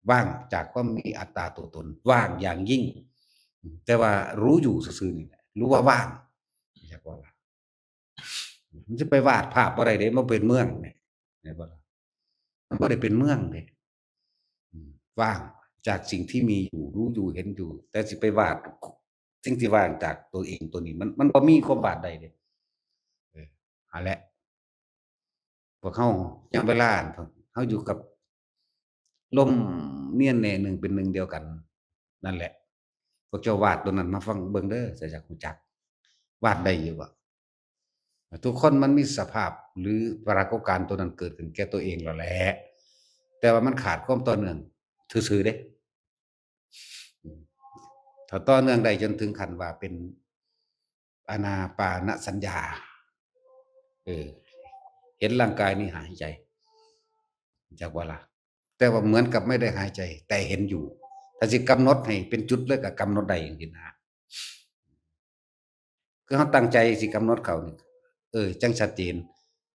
ว่างจากความมีอัตตาตัวตน ว่างอย่างยิ่ง แต่ว่ารู้อยู่ซื่อๆ นี่แหละ รู้ว่าว่าง เรียกว่าล่ะ มันจะไปวาดภาพบ่ได้เด้ มันเป็นเมืองเนี่ย เห็นบ่ล่ะ มันบ่ได้เป็นเมืองเด้ อืม ว่าง จากสิ่งที่มีอยู่ รู้อยู่ เห็นอยู่ แต่สิไปวาดสิ่งที่ว่างจากตัวเองตัวนี้ มัน มันบ่มีความวาดได้เด้ เออ อันแหละ พวกเฮา ยามเวลาเฮาอยู่กับลมเนียนแน่หนึ่งเป็นหนึ่งเดียวกัน นั่นแหละ พวกเจ้าวาดตัวนั้นมาฟังเบิ่งเด้อ จะอยากรู้จัก วาดได้อยู่บ่ ทุกคนมันมีสภาพหรือปรากฏการณ์ตัวนั้นเกิดขึ้นแก่ตัวเองแล้วแหละ แต่ว่ามันขาดความต่อเนื่องซื่อๆเด้ ถ้าต่อเนื่องได้จนถึงขั้นว่าเป็นอานาปานสัญญา เออ เห็นร่างกายนี่หายใจ จักว่าล่ะ แต่ว่าเหมือนกับไม่ได้หายใจ แต่เห็นอยู่ ถ้าสิกำหนดให้เป็นจุดเลยก็กำหนดได้จังซี้นะ คือเฮาตั้งใจสิกำหนดเข้านี่ เออ จั่งชัดเจน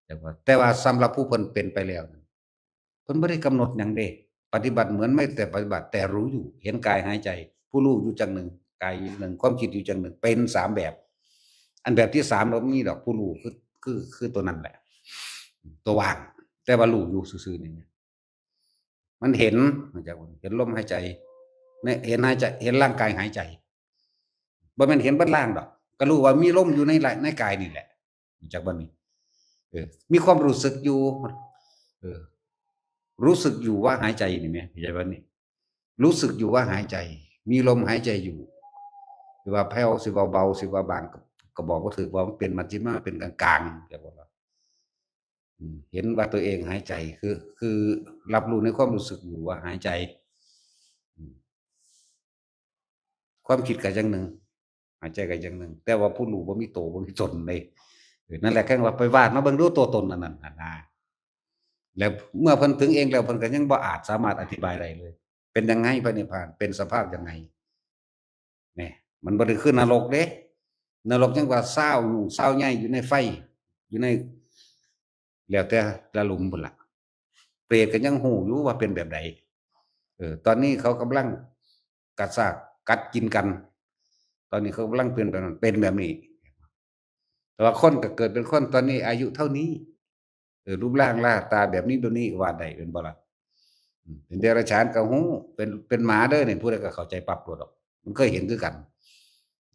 แต่ว่า แต่ว่าสำหรับผู้เพิ่นเป็นไปแล้วนั้น เพิ่นบ่ได้กำหนดหยังเด้ ปฏิบัติเหมือนไม่แต่ปฏิบัติ แต่รู้อยู่ เห็นกายหายใจ ผู้รู้อยู่จั่งหนึ่ง กายอยู่จั่งหนึ่ง ความคิดอยู่จั่งหนึ่ง เป็นสามแบบ อันแบบที่สามบ่มีดอก ผู้รู้คือ คือ คือตัวนั้นแหละ ตัวว่าง แต่ว่ารู้อยู่ซื่อๆนี่ มันเห็น เห็นลมหายใจ เนี่ย เห็นหายใจ เห็นร่างกายหายใจ บ่แม่นเห็นเบิดร่างดอก ก็รู้ว่ามีลมอยู่ในร่าง ในกายนี่แหละ รู้จักบ่นี่ เออ มีความรู้สึกอยู่ เออ รู้สึกอยู่ว่าหายใจนี่แหม เข้าใจบ่นี่ รู้สึกอยู่ว่าหายใจ มีลมหายใจอยู่ สิว่าแผ่ว สิว่าเบา สิว่าบาง ก็ ก็บอกบ่ถูก ว่ามันเป็นมัชฌิมะ เป็นกลางๆ เข้าใจบ่ล่ะ อืม เห็นว่าตัวเองหายใจ คือ คือรับรู้ในความรู้สึกอยู่ว่าหายใจ อืม ความคิดก็อย่างหนึ่ง หายใจก็อย่างหนึ่ง แต่ว่าผู้รู้บ่มีโต บ่มีตนเลย เออ นั่นแหละ แค่ว่าไปวาดมาเบิ่งดูตัวตนอันนั้นน่ะนะ แล้วเมื่อเพิ่นถึงเองแล้ว เพิ่นก็ยังบ่อาจสามารถอธิบายได้เลย เป็นยังไงพระนิพพาน เป็นสภาพยังไง เนี่ย มันบ่ได้คือนรกเด้ นรกยังว่าซาวอยู่ ซาวใหญ่อยู่ในไฟ อยู่ใน แล้วแต่ละหลุมพุ้นล่ะ เปรตก็ยังฮู้อยู่ว่าเป็นแบบใด เออ ตอนนี้เขากำลังกระซากกัดกินกัน ตอนนี้เขากำลังเป็นแบบนั้น เป็นแบบนี้ แต่ว่าคนก็เกิดเป็นคน ตอนนี้อายุเท่านี้ เออ รูปร่างหน้าตาแบบนี้แบบนี้ก็ว่าได้ เป็นบ่ล่ะ อืม เป็นเดรัจฉานก็ฮู้ เป็น เป็นหมาเด้อนี่ ผู้ใดก็เข้าใจปั๊บโลดดอก มันเคยเห็นคือกัน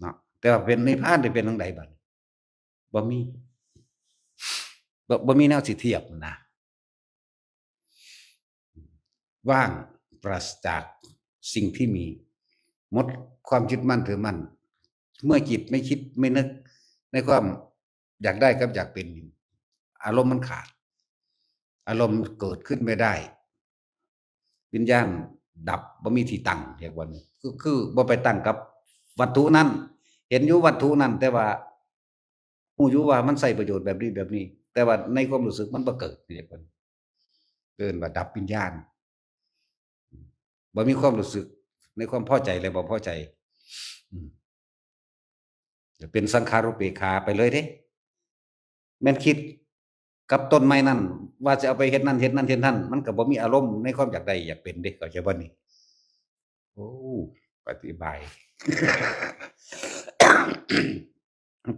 เนาะ แต่ว่าเป็นนิพพานนี่เป็นจั่งใดบัดนี้ บ่มี บ่ บ่มีแนวสิเทียบนะ ว่างปราศจากสิ่งที่มี หมดความยึดมั่นถือมั่น เมื่อจิตไม่คิดไม่นึกในความอยากได้กับอยากเป็น อารมณ์มันขาด อารมณ์เกิดขึ้นไม่ได้ วิญญาณดับ บ่มีที่ตั้ง เรียกว่านี่ คือ คือบ่ไปตั้งกับวัตถุนั้น เห็นอยู่วัตถุนั้น แต่ว่าฮู้อยู่ว่ามันใช้ประโยชน์แบบนี้แบบนี้ แต่ว่าในความรู้สึกมันบ่เกิด เรียกว่า เอิ้นว่าดับวิญญาณ บ่มีความรู้สึกในความพอใจและบ่พอใจ อืม จะเป็นสังขารุปเปกขาไปเลยเด้ แม่นคิดกับต้นไม้นั่น ว่าจะเอาไปเฮ็ดนั่นเฮ็ดนั่นเฮ็ดนั่น มันก็บ่มีอารมณ์ในความอยากได้อยากเป็นเด้ เข้าใจบ่นี่ โอ้ อธิบาย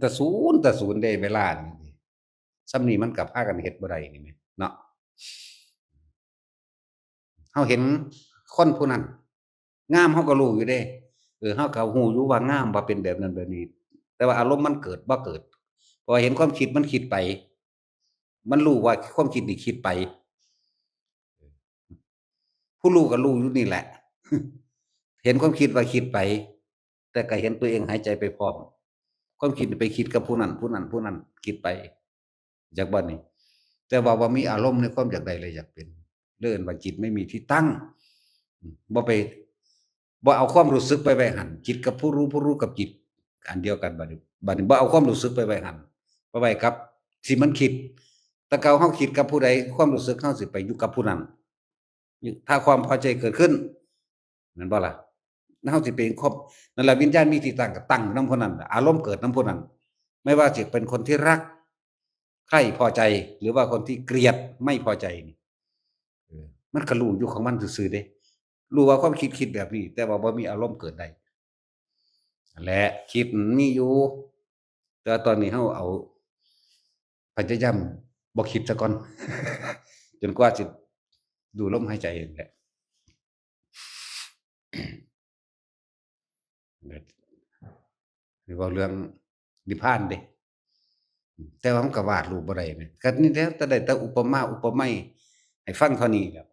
แต่ศูนย์ แต่ศูนย์เด้ เวลานี่ ส่ำนี้มันก็พากันเฮ็ดบ่ได้นี่แหมเนาะ เฮาเห็นคนผู้นั้นงาม เฮาก็รู้อยู่เด้ เออ เฮาก็ฮู้อยู่ว่างาม ว่าเป็นแบบนั้นแบบนี้ แต่ว่าอารมณ์มันเกิดบ่เกิด เพราะว่าเห็นความคิดมันคิดไป มันรู้ว่าความคิดนี่คิดไป ผู้รู้ก็รู้อยู่นี่แหละ เห็นความคิดว่าคิดไป แต่ก็เห็นตัวเองหายใจไปพร้อม ความคิดไปคิดกับผู้นั้น ผู้นั้น ผู้นั้น คิดไป จักบ่นี่ แต่ว่าบ่มีอารมณ์ในความอยากได้และอยากเป็น เลยเอิ้นว่าจิตไม่มีที่ตั้ง อืม บ่ไป บ่เอาความรู้สึกไปไว้หั่น จิตกับผู้รู้ ผู้รู้กับจิต อันเดียวกัน บัดนี้ บัดนี้บ่เอาความรู้สึกไปไว้หั่น ไปไว้กับที่มันคิด แต่เก่าเฮาคิดกับผู้ใด ความรู้สึกเฮาสิไปอยู่กับผู้นั้น ถ้าความพอใจเกิดขึ้น แม่นบ่ล่ะ เฮาสิเป็นครอบ นั่นแหละ วิญญาณมีที่ตั้งก็ตั้งอยู่นำผู้นั้น อารมณ์เกิดนำผู้นั้น ไม่ว่าสิเป็นคนที่รัก ใคร่พอใจ หรือว่าคนที่เกลียดไม่พอใจนี่ เออ มันก็รู้อยู่ของมันซื่อๆเด้ รู้ว่าความคิดคิดแบบนี้ แต่ว่าบ่มีอารมณ์เกิดได้ นั่นแหละ คิดมีอยู่ แต่ว่าตอนนี้เฮาเอา พยายามบ่คิดซะก่อน จนกว่าสิดูลมหายใจนั่นแหละ เดี๋ยวเว้าเรื่องนิพพานเด้ แต่ว่ามันก็วาดรูปบ่ได้แหม ก็นี่แหละ แต่ได้แต่อุปมาอุปไมยให้ฟังเท่านี้แหละ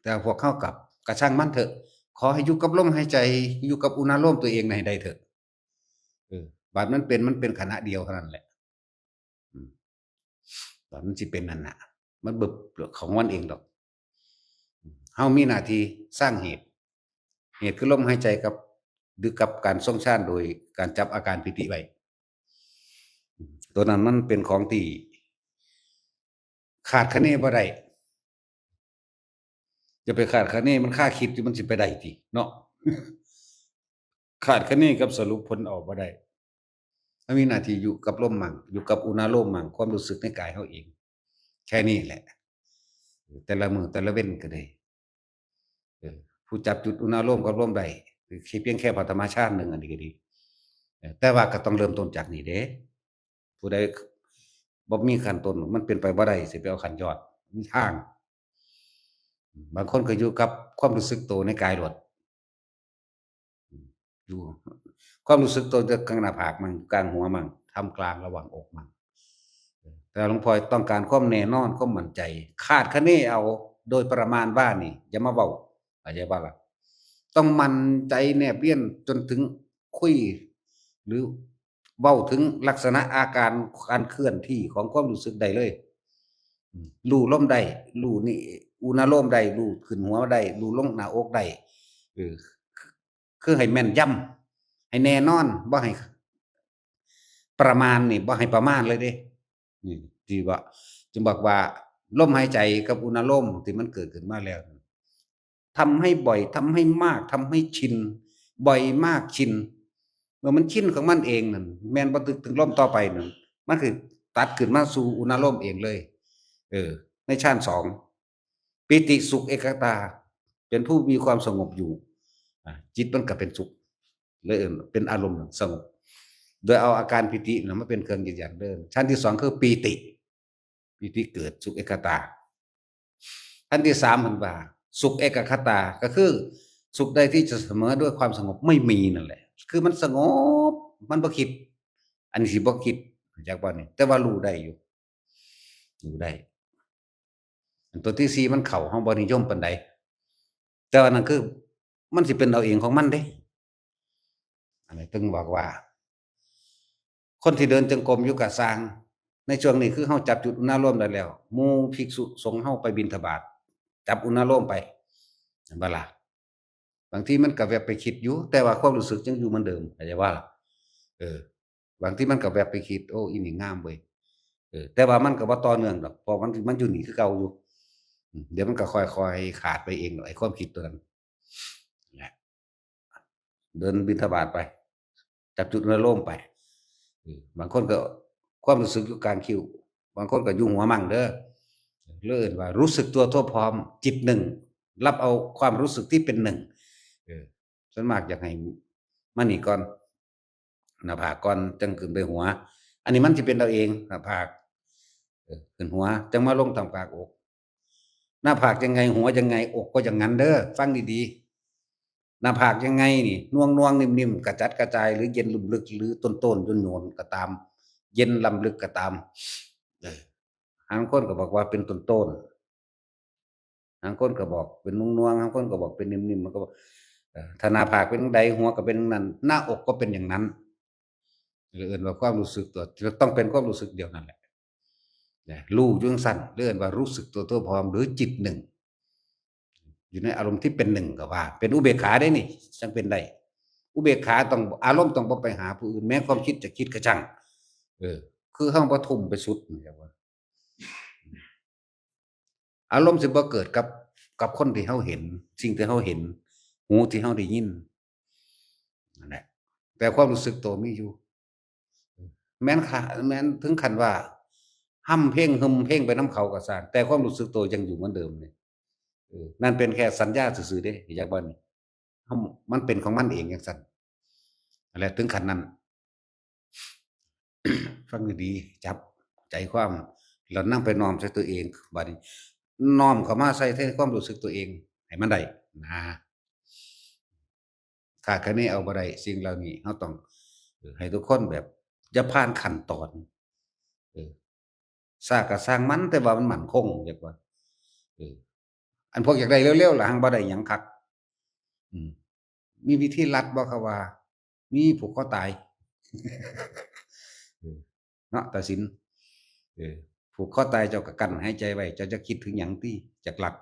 แต่พวกเขากลับ ก็ช่างมันเถอะ ขอให้อยู่กับลมหายใจ อยู่กับอุณาโลมตัวเองให้ได้เถอะ เออ บาดมันเป็น มันเป็นขณะเดียวเท่านั้นแหละ อืม บาดมันสิเป็นนั่นน่ะ มันเบิบของมันเองดอก เฮามีหน้าที่สร้างเหตุ เหตุคือลมหายใจกับ หรือกับการทรงฌานโดยการจับอาการปีติไว้ ตัวนั้นมันเป็นของที่คาดคะเนบ่ได้ จะไปคาดคะเน มันคาคิดอยู่ มันสิไปได้ติเนาะ คาดคะเนกับสรุปผลเอาบ่ได้ เฮามีหน้าที่อยู่กับลมมั่ง อยู่กับอุณาโลมมั่ง ความรู้สึกในกายเฮาเอง แค่นี้แหละ แต่ละมื้อแต่ละเว็นก็ได้ เออ ผู้จับจุดอุณาโลมกับลมได้ คือเพียงแค่ปฐมฌานหนึ่งอันนี้ก็ดี เออ แต่ว่าก็ต้องเริ่มต้นจากนี่เด้ ผู้ใดบ่มีขั้นต้น มันเป็นไปบ่ได้สิไปเอาขั้นยอด มีทาง บางคนก็อยู่กับความรู้สึกโตในกายโลด อยู่ ความรู้สึกโตอยู่กลางหน้าผากมั่ง อยู่กลางหัวมั่ง ท่ามกลางระหว่างอกมั่ง แต่หลวงพ่อต้องการความแน่นอน ความมั่นใจ คาดคะเนเอาโดยประมาณว่านี่ อย่ามาเว้า เข้าใจบ่ล่ะ ต้องมั่นใจแนบเนียนจนถึงคุย หรือเว้าถึงลักษณะอาการการเคลื่อนที่ของความรู้สึกได้เลย อืม รู้ลมได้ รู้นี่ อุณาโลมได้ รู้ขึ้นหัวได้ รู้ลงหน้าอกได้ เออ คือให้แม่นยำ ให้แน่นอน บ่ให้ประมาณนี่ บ่ให้ประมาณเลยเด้ นี่ ที่ว่า จึงบอกว่าลมหายใจกับอุณาโลมที่มันเกิดขึ้นมาแล้ว ทำให้บ่อย ทำให้มาก ทำให้ชิน บ่อยมาก ชิน เมื่อมันชินของมันเองนั่น แม่นบ่ตึกถึงลมต่อไปนั่น มันคือตัดขึ้นมาสู่อุณาโลมเองเลย เออ ในฌานสอง ปีติสุขเอกคตา เป็นผู้มีความสงบอยู่ อ่ะ จิตมันก็เป็นสุข เลยเอิ้นเป็นอารมณ์สงบ โดยเอาอาการปีติน่ะมาเป็นเครื่องยืนยันเด้อ ชั้นที่สองคือปีติ ปีติเกิดสุขเอกคตา อันที่สามเพิ่นว่า สุขเอกคตา ก็คือสุขใดที่จะเสมอด้วยความสงบไม่มีนั่นแหละ คือมันสงบ มันบ่คิด อันนี้สิบ่คิด รู้จักบ่นี่ แต่ว่ารู้ได้อยู่ รู้ได้ อันตัวที่สี่มันเข้า เฮาบ่นิยมปานใด แต่ว่านั่นคือมันสิเป็นเอาเองของมันเด้ อันนี้ถึงบอกว่า คนที่เดินจงกรมอยู่ก็ซ่าง ในช่วงนี้คือเฮาจับจุดอุณาโลมได้แล้ว หมู่ภิกษุสงฆ์เฮาไปบิณฑบาต จับอุณาโลมไป เห็นบ่ล่ะ บางทีมันก็แวบไปคิดอยู่ แต่ว่าความรู้สึกยังอยู่เหมือนเดิม เข้าใจบ่ล่ะ เออ บางทีมันก็แวบไปคิด โอ้ อีนี่งามเว้ย เออ แต่ว่ามันก็บ่ต่อเนื่องดอก เพราะมัน มันอยู่นี่คือเก่าอยู่ อืม เดี๋ยวมันก็ค่อยๆขาดไปเองดอก ไอ้ความคิดตัวนั้น แหละ เดินบิณฑบาตไป จับจุดอุณาโลมไป เออ บางคนก็ความรู้สึกอยู่กลางคิ้ว บางคนก็อยู่หัวมั่งเด้อ เรียกว่ารู้สึกตัวทั่วพร้อม จิตหนึ่ง รับเอาความรู้สึกที่เป็นหนึ่ง เออ ส่วนมากอยากให้มานี่ก่อน หน้าผากก่อน จั่งขึ้นไปหัว อันนี้มันสิเป็นเอาเอง หน้าผาก เออ ขึ้นหัว จั่งมาลงท่ามกลางอก หน้าผากยังไง หัวยังไง อกก็อย่างนั้นเด้อ ฟังดีๆ หน้าผากยังไงนี่ น่วงๆ นิ่มๆ กระจัดกระจาย หรือเย็นลุ่มลึก หรือต้นๆ โยนๆ ก็ตาม เย็นล้ำลึกก็ตาม เออ บางคนก็บอกว่าเป็นต้นๆ บางคนก็บอกเป็นน่วงๆ บางคนก็บอกเป็นนิ่มๆ มันก็บอก เอ่อ ถ้าหน้าผากเป็นจั่งใด หัวก็เป็นจั่งนั้น หน้าอกก็เป็นอย่างนั้น เรียกว่าความรู้สึกตัว ต้องเป็นความรู้สึกเดียวนั่นแหละ นะ รู้อยู่จั่งซั้น เรียกว่ารู้สึกตัวทั่วพร้อม หรือจิตหนึ่ง อยู่ในอารมณ์ที่เป็นหนึ่งก็ว่า เป็นอุเบกขาได้นี่ จั่งเป็นได้ อุเบกขาต้อง อารมณ์ต้องบ่ไปหาผู้อื่น แม้ความคิดจะคิดก็ช่าง เออ คือเฮาบ่ทุ่มไปสุด เรียกว่า อารมณ์สิบ่เกิดกับ กับคนที่เฮาเห็น สิ่งที่เฮาเห็น หูที่เฮาได้ยิน นั่นแหละ แต่ความรู้สึกตัวมีอยู่ แม้นค่ะ แม้นถึงขั้นว่า ฮ่ำเพลง ฮึมเพลงไปนำเขาก็ซ่าง แต่ความรู้สึกตัวยังอยู่เหมือนเดิมนี่ เออ นั่นเป็นแค่สัญญาซื่อๆ เด้ อยากว่านี่ เฮา มันเป็นของมันเองจั่งซั้น นั่นแหละ ถึงขั้นนั้น ฟังดีๆ จับใจความ แล้วนำไปน้อมใส่ตัวเอง บัดนี้ น้อมเข้ามาใส่ในความรู้สึกตัวเอง ให้มันได้ นะ คาดคะเนเอาบ่ได้ สิ่งเหล่านี้เฮาต้อง เออ ให้ทุกคนแบบอย่าผ่านขั้นตอน เออ ช้าก็ช่างมัน แต่ว่ามันมั่นคง เรียกว่า เออ อันพวกอยากได้เร็วๆ ล่ะ หังบ่ได้หยังคัก อืม มีวิธีลัดบ่ เขาว่า มี ผูกคอตาย เออ เนาะ ตาสิน เออ ผูกคอตาย เจ้าก็กั้นหายใจไว้ เจ้าจะคิดถึงหยังติ จักลัด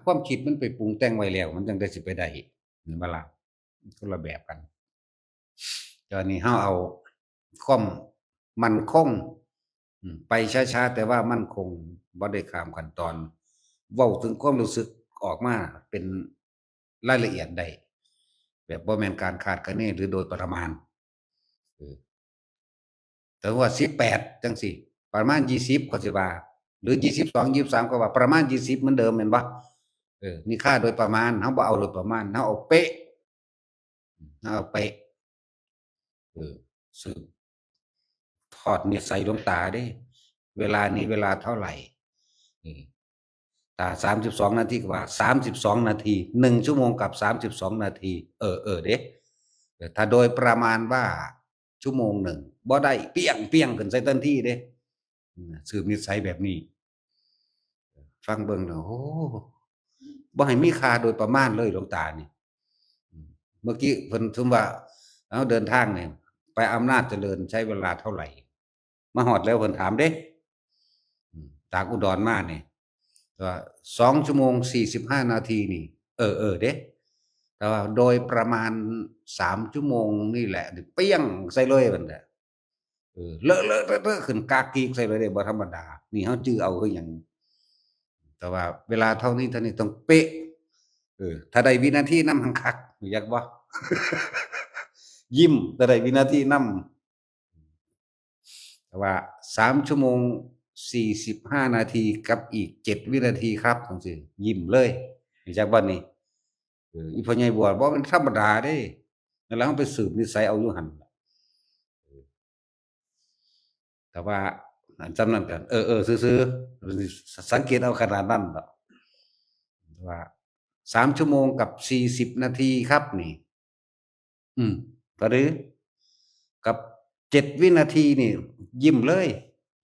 ความคิดมันไปปรุงแต่งไว้แล้ว มันจั่งได้สิไปได้ เห็นบ่ล่ะ คนละแบบกัน ตอนนี้เฮาเอาความมั่นคง อืม ไปช้าๆ แต่ว่ามั่นคง บ่ได้ข้ามขั้นตอน เว้าถึงความรู้สึกออกมาเป็นรายละเอียดได้ แบบบ่แม่นการคาดคะเนหรือโดยประมาณ เออ แต่ว่า สิบแปด จั่งซี้ ประมาณ ยี่สิบ ก็สิว่า หรือ ยี่สิบสอง ยี่สิบสาม ก็ว่า ประมาณ ยี่สิบ เหมือนเดิม แม่นบ่ เออ นี่ค่าโดยประมาณ เฮาบ่เอาโดยประมาณ เฮาเอาเป๊ะ เฮาเอาเป๊ะ เออ สืบทอดนิสัยหลวงตาเด้ เวลานี้เวลาเท่าไหร่ เออ ถ้า สามสิบสอง นาที ก็ว่า สามสิบสอง นาที หนึ่ง ชั่วโมงกับ สามสิบสอง นาที เออ เออ เด้ เออ ถ้าโดยประมาณว่า ชั่วโมงหนึ่ง บ่ได้ เปี้ยง เปี้ยง ขึ้นใส่ทันทีเด้ อืม สืบนิสัยแบบนี้ ฟังเบิ่งแล้ว โอ้ บ่ให้มีค่าโดยประมาณเลยหลวงตานี่ อืม เมื่อกี้เพิ่นสมมุติว่า เอ้า เดินทางเนี่ย ไปอำนาจเจริญใช้เวลาเท่าไหร่ มาฮอดแล้วเพิ่นถามเด้ อืม จากอุดรมาเนี่ย ว่า สอง ชั่วโมง สี่สิบห้า นาทีนี่ เออ เออ เด้ แต่ว่าโดยประมาณ สาม ชั่วโมงนี่แหละ เปี้ยงใส่เลยบัดนี้ เออ เลอะเลอะเทอะเทอะขึ้นกากกีกใส่เลยเด้ บ่ธรรมดา นี่เฮาจื่อเอาคือหยัง แต่ว่าเวลาเท่านี้เท่านี้ต้องเป๊ะ เออ ถ้าได้วินาทีนำหังคัก รู้จักบ่ ยิ้ม ถ้าได้วินาทีนำ แต่ว่า สาม ชั่วโมง สี่สิบห้า นาทีกับอีก เจ็ด วินาทีครับ จั่งซี้ ยิ้มเลย รู้จักบ่นี่ เออ อีพ่อใหญ่บัว บ่แม่นธรรมดาเด้ นั่นแหละ เฮาไปสืบนิสัยเอาอยู่หั่นล่ะ แต่ว่าอันจำนั้นกัน เออ เออ ซื่อๆ สังเกตเอาขนาดนั้นดอก ว่า สาม ชั่วโมงกับ สี่สิบ นาทีครับนี่ อืม ก็หรือ กับ เจ็ด วินาทีนี่ ยิ้มเลย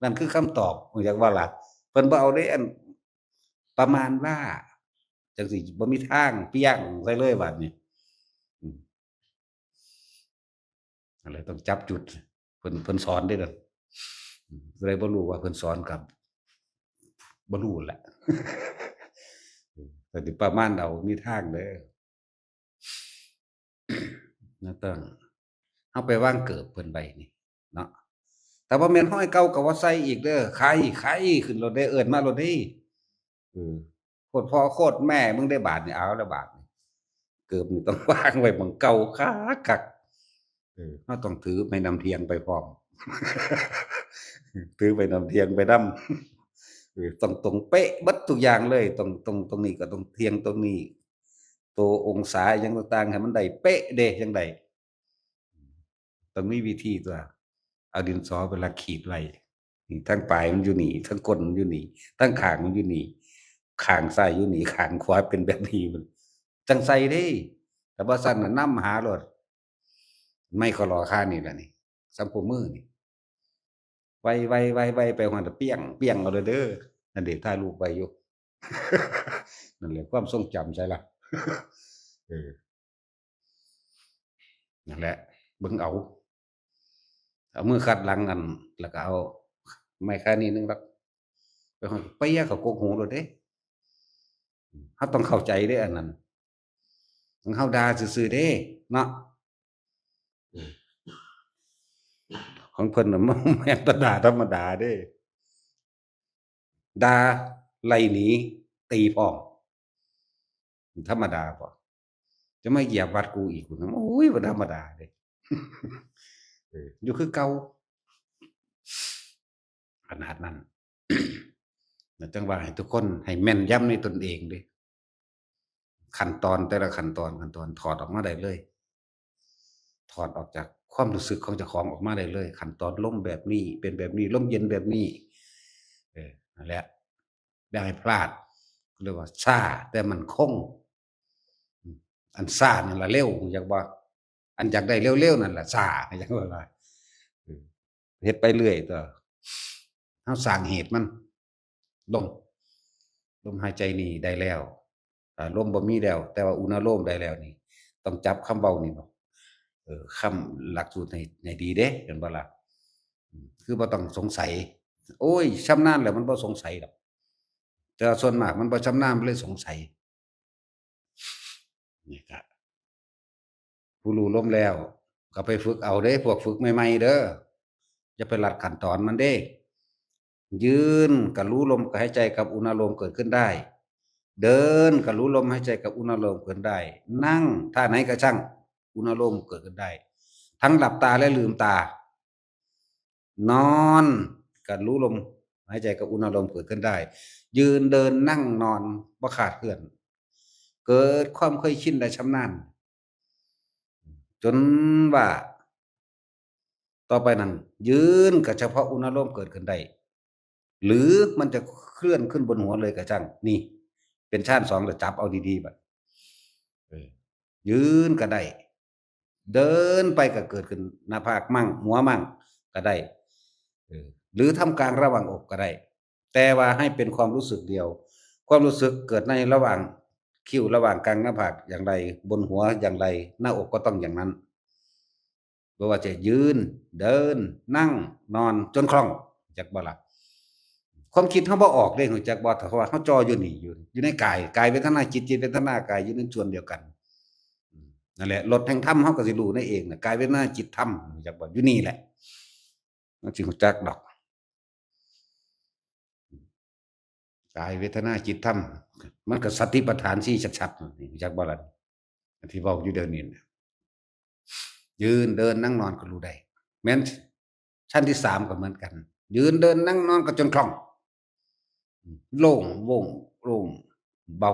นั่นคือคำตอบ รู้จักบ่ล่ะ เพิ่นบ่เอาเด้ อัน ประมาณว่า จั่งซี้ บ่มีทาง เปี้ยงใส่เลยบัดนี้ อืม นั่นแหละ ต้องจับจุด เพิ่น เพิ่นสอนเด้นั่น อืม ผู้ใดบ่รู้ว่าเพิ่นสอนก็บ่รู้แหละ แต่สิประมาณเอา มีทางเด้อ นั่นต้อง เฮาไปวางเกิบเพิ่นไว้นี่เนาะ แต่บ่แม่นฮ้อยเก่าก็ว่าใส่อีกเด้อ ไข่ ไข่ขึ้นโลดเด้ เอิ้นมาโลดเด้ เออ โคตรพ่อโคตรแม่มึงได้บาดนี่ เอาแล้วบาดนี่ เกิบนี่ต้องวางไว้หม่องเก่าคักๆ เออ เฮาต้องถือไม้น้ำเที่ยงไปพร้อม ถือไม้น้ำเที่ยงไปนำ เออ ต้องตรงเป๊ะเบิดทุกอย่างเลย ตรง ตรง ตรงนี้ก็ต้องเที่ยงตรงนี้ ตัวองศาหยังต่างๆ ให้มันได้เป๊ะเด้ จั่งใด ต้องมีวิธีตัว เอาดินสอเวลาขีดไว้ นี่ ทั้งปลายมันอยู่นี่ ทั้งก้นมันอยู่นี่ ทั้งข้างมันอยู่นี่ ข้างซ้ายอยู่นี่ ข้างขวาเป็นแบบนี้ มันจั่งใส่เด้ แต่บ่ซั้นน่ะนำหาโลด ไม้ขอลอค่านี่ล่ะนี่ สำโพกมือนี่ ไวๆๆๆ ไปฮอดเปี้ยง เปี้ยงเอาเลยเด้อ นั่นเด้ ถ่ายรูปไว้อยู่ นั่นแหละ ความทรงจำใช่ล่ะ เออ นั่นแหละ เบิ่งเอา เอามือคัดหลังอัน แล้วก็เอาไม้ค่านี้หนึ่งลัก ไปฮอดเปี้ยง เขากกหูโลดเด้ เฮาต้องเข้าใจเด้อันนั้น ของเฮาด่าซื่อๆเด้ เนาะ ของเพิ่นน่ะ มันแม่นแต่ด่าธรรมดาเด้ ด่าไล่หนี ตีพร้อม ธรรมดาบ่ จะมาเหยียบวัดกูอีก กูนะ โอ้ย บ่ธรรมดาเด้ เออ อยู่คือเก่า ขนาดนั้น นะ จั่งว่าให้ทุกคนให้แม่นยำในตนเองเด้ ขั้นตอนแต่ละขั้นตอน ขั้นตอนถอดออกมาได้เลย ถอดออกจากความรู้สึกของเจ้าของออกมาได้เลย ขั้นตอนลมแบบนี้ เป็นแบบนี้ ลมเย็นแบบนี้ เออ นั่นแหละ อย่าให้พลาด เรียกว่าช้าแต่มั่นคง อืม อันซ่านั่นล่ะเร็ว อยากว่า อันอยากได้เร็วๆนั่นล่ะซ่า อยากว่า เออ เฮ็ดไปเรื่อยตัว เฮาสร้างเหตุมัน ลม ลมหายใจนี่ได้แล้ว อ่า ลมบ่มีแล้ว แต่ว่าอุณาโลมได้แล้วนี่ ต้องจับคำเว้านี่บ่ เออ คำหลักสูตรให้ ให้ดีเด้ เห็นบ่ล่ะ อืม คือบ่ต้องสงสัย โอ้ย ชำนาญแล้วมันบ่สงสัยดอก แต่ว่าส่วนมากมันบ่ชำนาญ มันเลยสงสัย นี่ก็ ผู้รู้ลมแล้ว ก็ไปฝึกเอาเด้ พวกฝึกใหม่ๆเด้อ อย่าไปลัดขั้นตอนมันเด้ ยืนก็รู้ลมหายใจกับอุณาโลมเกิดขึ้นได้ เดินก็รู้ลมหายใจกับอุณาโลมเกิดได้ นั่งท่าไหนก็ช่าง อุณาโลมเกิดขึ้นได้ ทั้งหลับตาและลืมตา นอนก็รู้ลมหายใจกับอุณาโลมเกิดขึ้นได้ ยืนเดินนั่งนอนบ่ขาดเคลื่อน เกิดความเคยชินและชำนาญ จนว่า ต่อไปนั้น ยืนก็เฉพาะอุณาโลมเกิดขึ้นได้ หรือมันจะเคลื่อนขึ้นบนหัวเลยก็ช่าง นี่ เป็นฌานสอง แล้วจับเอาดีๆ บัด เออ ยืนก็ได้ เดินไปก็เกิดขึ้นหน้าผากมั่ง หัวมั่งก็ได้ เออ หรือท่ามกลางระหว่างอกก็ได้ แต่ว่าให้เป็นความรู้สึกเดียว ความรู้สึกเกิดในระหว่างคิ้ว ระหว่างกลางหน้าผากอย่างไร บนหัวอย่างไร หน้าอกก็ต้องอย่างนั้น บ่ว่าจะยืน เดิน นั่ง นอน จนคล่อง จักบ่ล่ะ ความคิดเฮาบ่ออกเด้ รู้จักบ่ เพราะว่าเฮาจ่ออยู่นี่ อยู่ อยู่ในกาย กายเวทนาจิต จิตเวทนากาย อยู่ในส่วนเดียวกัน อืม นั่นแหละ รสแห่งธรรมเฮาก็สิรู้ในเองน่ะ กายเวทนาจิตธรรม รู้จักบ่ อยู่นี่แหละ มันสิรู้จักดอก กายเวทนาจิตธรรม มันก็สติปัฏฐานสี่ชัดๆ นี่ รู้จักบ่ล่ะ ที่เว้าอยู่เดี๋ยวนี้น่ะ ยืนเดินนั่งนอนก็รู้ได้ แม้นชั้นที่สามก็เหมือนกัน ยืนเดินนั่งนอนก็จนคล่อง โล่งโว่งโล่ง เบา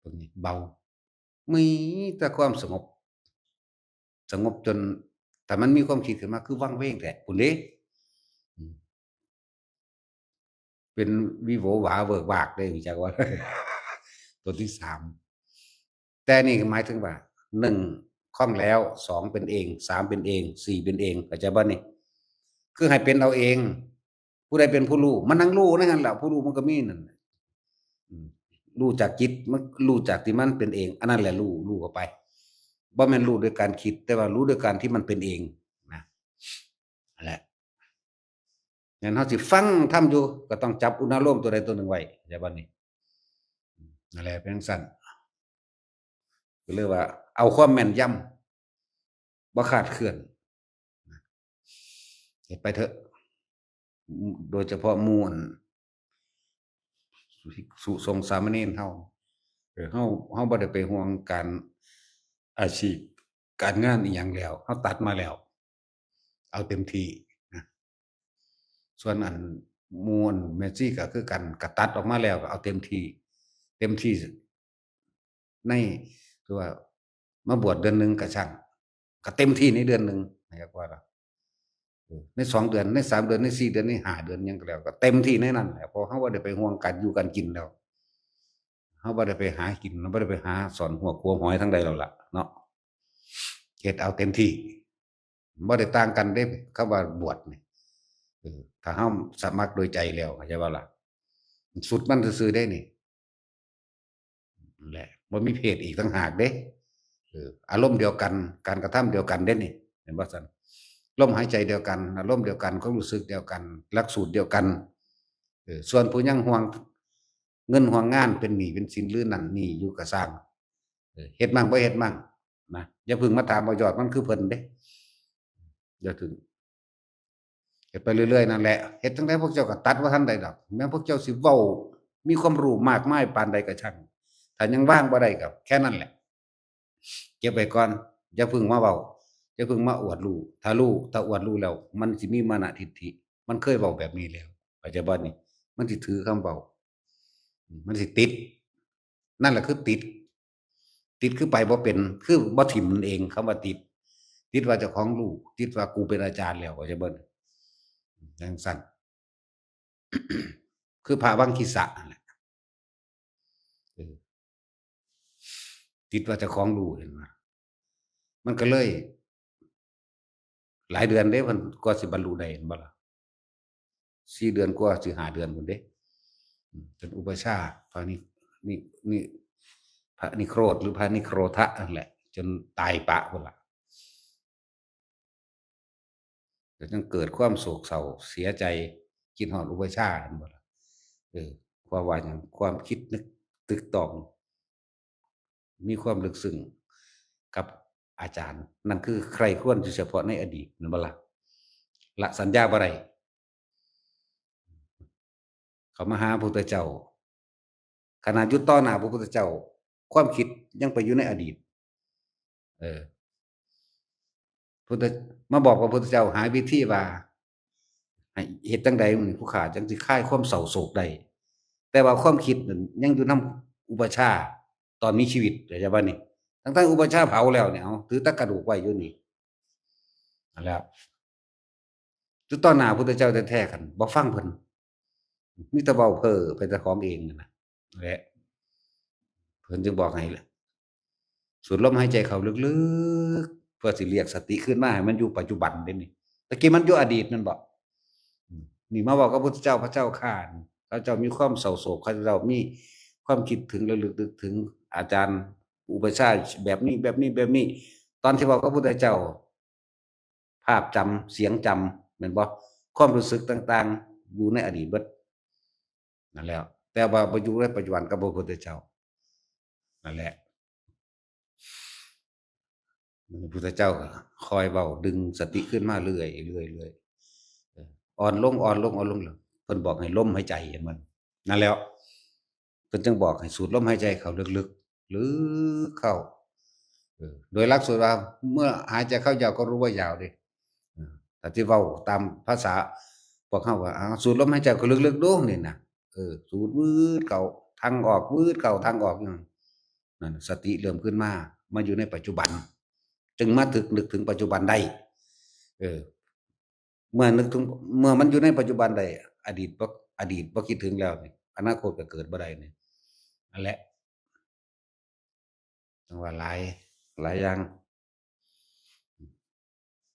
ตรงนี้เบา มีแต่ความสงบ สงบจน แต่มันมีความคิดขึ้นมาคือวังเวงแท้ พุ้นเด้ อืม เป็นวิโหวหวาเวิกวากได้ รู้จักว่า ตัวที่สาม แต่นี่หมายถึงว่า หนึ่ง คล่องแล้ว สอง เป็นเอง สาม เป็นเอง สี่ เป็นเอง เข้าใจบ่นี่ คือให้เป็นเอาเอง ผู้ใดเป็นผู้รู้ มันนั่งรู้ในนั้นแหละ ผู้รู้มันก็มีนั่นน่ะ อืม รู้จากจิต มันรู้จากที่มันเป็นเอง อันนั้นแหละรู้ รู้เข้าไป บ่แม่นรู้ด้วยการคิด แต่ว่ารู้ด้วยการที่มันเป็นเองนะ นั่นแหละ งั้นเฮาสิฟังธรรมอยู่ ก็ต้องจับอุณาโลมตัวใดตัวหนึ่งไว้ เข้าใจบ่นี่ นั่นแหละ เป็นจั่งซั้น ก็เลยว่า เอาความแม่นยำ บ่ขาดเคลื่อน เฮ็ดไปเถอะ โดยเฉพาะหมู่อัน ภิกษุสงฆ์สามเณรเฮา เออ เฮา เฮาบ่ได้ไปห่วงการอาชีพ การงานอิหยังแล้ว เฮาตัดมาแล้ว เอาเต็มที่นะ ส่วนอันหมู่อันแม่ชีก็คือกัน ก็ตัดออกมาแล้ว ก็เอาเต็มที่ เต็มที่ ใน คือว่า มาบวชเดือนหนึ่งก็ช่าง ก็เต็มที่ในเดือนหนึ่ง นะครับว่าล่ะ เออ ในสองเดือน ในสามเดือน ในสี่เดือน ในห้าเดือน หยังก็แล้ว ก็เต็มที่ในนั้นแหละ เพราะเฮาบ่ได้ไปห่วงการอยู่การกินแล้ว เฮาบ่ได้ไปหากิน เฮาบ่ได้ไปหาซ่อนฮวกขัวหอยทางใดแล้วล่ะเนาะ เฮ็ดเอาเต็มที่ บ่ได้ต่างกันเด้ คำว่าบวชนี่ เออ ถ้าเฮาสมัครโดยใจแล้ว เข้าใจบ่ล่ะ สุดมันซื่อๆเด้นี่ นั่นแหละ บ่มีเพศอีกต่างหากเด้ เออ อารมณ์เดียวกัน การกระทำเดียวกันเด้นี่ เห็นบ่ซั่น ลมหายใจเดียวกัน อารมณ์เดียวกัน ความรู้สึกเดียวกัน หลักสูตรเดียวกัน เออ ส่วนผู้ยังห่วงเงินห่วงงาน เป็นหนี้เป็นสินหรือนั่นหนี้อยู่ก็ซ่าง เออ เฮ็ดมั่งบ่เฮ็ดมั่งนะ อย่าเพิ่งมาถามว่ายอดมันคือเพิ่นเด้ อย่าถึง เฮ็ดไปเรื่อยๆนั่นแหละ เฮ็ดจั่งใดพวกเจ้าก็ตัดบ่ทันได้ดอก แม้พวกเจ้าสิเว้า มีความรู้มากมายปานใดก็ช่าง ถ้ายังวางบ่ได้ก็แค่นั้นแหละ เก็บไว้ก่อน อย่าเพิ่งมาเว้า อย่าเพิ่งมาอวดรู้ ถ้ารู้ ถ้าอวดรู้แล้ว มันสิมีมานะทิฏฐิ มันเคยเว้าแบบนี้แล้ว เข้าใจบ่นี่ มันสิถือคำเว้า มันสิติด นั่นแหละคือติด ติดคือไปบ่เป็น คือบ่ถิ่มมันเอง คำว่าติด ติดว่าเจ้าของรู้ ติดว่ากูเป็นอาจารย์แล้ว เข้าใจบ่นี่ จั่งซั้น คือพระวังคีสะนั่นแหละ เออ ติดว่าเจ้าของรู้ เห็นบ่ มันก็เลย หลายเดือนเด้ เพิ่นกว่าสิบรรลุได้ เห็นบ่ล่ะ สี่เดือนกว่าสิห้าเดือนพุ้นเด้ อืม จนอุปัชฌาย์ พระนิ นิ นิ พระนิโครธ หรือพระนิโครธะนั่นแหละ จนตายปะพุ้นล่ะ ก็จั่งเกิดความโศกเศร้าเสียใจ คิดฮอดอุปัชฌาย์ เห็นบ่ล่ะ เออ ความว่าหยัง ความคิดนึกตึกตอง มีความลึกซึ้งกับอาจารย์ นั่นคือใคร่ครวญอยู่เฉพาะในอดีต แม่นบ่ล่ะ ละสัญญาบ่ได้ เขามาหาพระพุทธเจ้า ขนาดอยู่ต่อหน้าพระพุทธเจ้า ความคิดยังไปอยู่ในอดีต เออ พุทธ มาบอกพระพุทธเจ้าหาวิธีว่า ให้เฮ็ดจั่งใดผู้ข้าจั่งสิคลายความเศร้าโศกได้ แต่ว่าความคิดนั้นยังอยู่นำอุปัชฌาย์ตอนมีชีวิต เข้าใจบ่นี่ ทั้งๆอุปัชฌาย์เผาแล้วเนี่ย เอา ถือแต่กระดูกไว้อยู่นี่ นั่นแหละ อยู่ต่อหน้าพุทธเจ้าแท้ๆ คันบ่ฟังเพิ่น มีแต่เว้าเพ้อไปแต่ของเองนั่นน่ะ และ เพิ่นจึงบอกให้สูดลมหายใจเข้าลึกๆ เพื่อสิเรียกสติขึ้นมาให้มันอยู่ปัจจุบันเด้นี่ ตะกี้มันอยู่อดีตนั่นบ่ อืม นี่มาบอกกับพุทธเจ้า พระเจ้าข้า ข้าเจ้ามีความเศร้าโศก ข้าเจ้ามีความคิดถึงระลึกนึกถึงอาจารย์อุปัชฌาย์แบบนี้ แบบนี้ แบบนี้ ตอนที่บอกกับพุทธเจ้า ภาพจำ เสียงจำ แม่นบ่ ความรู้สึกต่างๆ อยู่ในอดีตเบิด นั่นแหละ แต่ว่าบ่อยู่ในปัจจุบันกับพระพุทธเจ้า นั่นแหละ พระพุทธเจ้าก็คอยเว้าดึงสติขึ้นมาเรื่อยๆ เรื่อยๆ เออ อ่อนลง อ่อนลง อ่อนลง เพิ่นบอกให้ลมหายใจ เห็นบ่ นั่นแหละ เพิ่นจึงบอกให้สูดลมหายใจเข้าลึกๆ ลึกเข้า เออ โดยหลักสูตรว่า เมื่อหายใจเข้ายาวก็รู้ว่ายาวเด้ เออ ถ้าสิเว้าตามภาษาพวกเฮาว่า เอา สูดลมหายใจเข้าลึกๆ ดู นี่นะ เออ สูดวืดเข้า ทางออก วืดเข้า ทางออก นั่น นั่น สติเริ่มขึ้นมา มาอยู่ในปัจจุบัน จึงมาถึง นึกถึงปัจจุบันได้ เออ เมื่อนึกถึง เมื่อมันอยู่ในปัจจุบันได้ อดีตบ่ อดีตบ่คิดถึงแล้วนี่ อนาคตก็เกิดบ่ได้นี่ นั่นแหละ จั่งว่าหลาย หลายอย่าง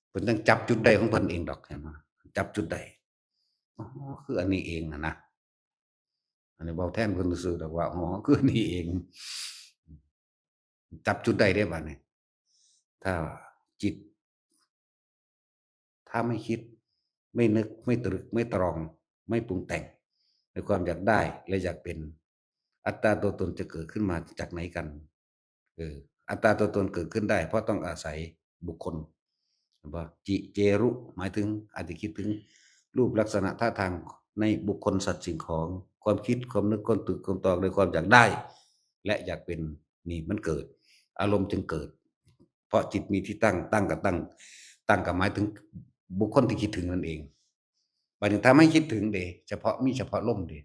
เพิ่นจั่งจับจุดใดของเพิ่นเองดอก เห็นบ่ จับจุดใด อ๋อ คืออันนี้เองน่ะนะ อันนี้เว้าแทนเพิ่นซื่อๆ ดอกว่า อ๋อ คืออันนี้เอง จับจุดใดได้บัดนี้ ถ้าจิต ถ้าไม่คิด ไม่นึก ไม่ตรึก ไม่ตรอง ไม่ปรุงแต่ง ในความอยากได้และอยากเป็น อัตตาตัวตนจะเกิดขึ้นมาจากไหนกัน เออ อัตตาตัวตนเกิดขึ้นได้ เพราะต้องอาศัยบุคคล เห็นบ่ จิเจรุ หมายถึง อาจจะคิดถึงรูปลักษณะท่าทางในบุคคลสัตว์สิ่งของ ความคิด ความนึก ความตรึก ความตรอง โดยความอยากได้ และอยากเป็น นี่มันเกิด อารมณ์จึงเกิด เพราะจิตมีที่ตั้ง ตั้งก็ตั้ง ตั้งก็หมายถึงบุคคลที่คิดถึงนั่นเอง บัดนี้ถ้าไม่คิดถึงเด้ เฉพาะ มีเฉพาะลมเด้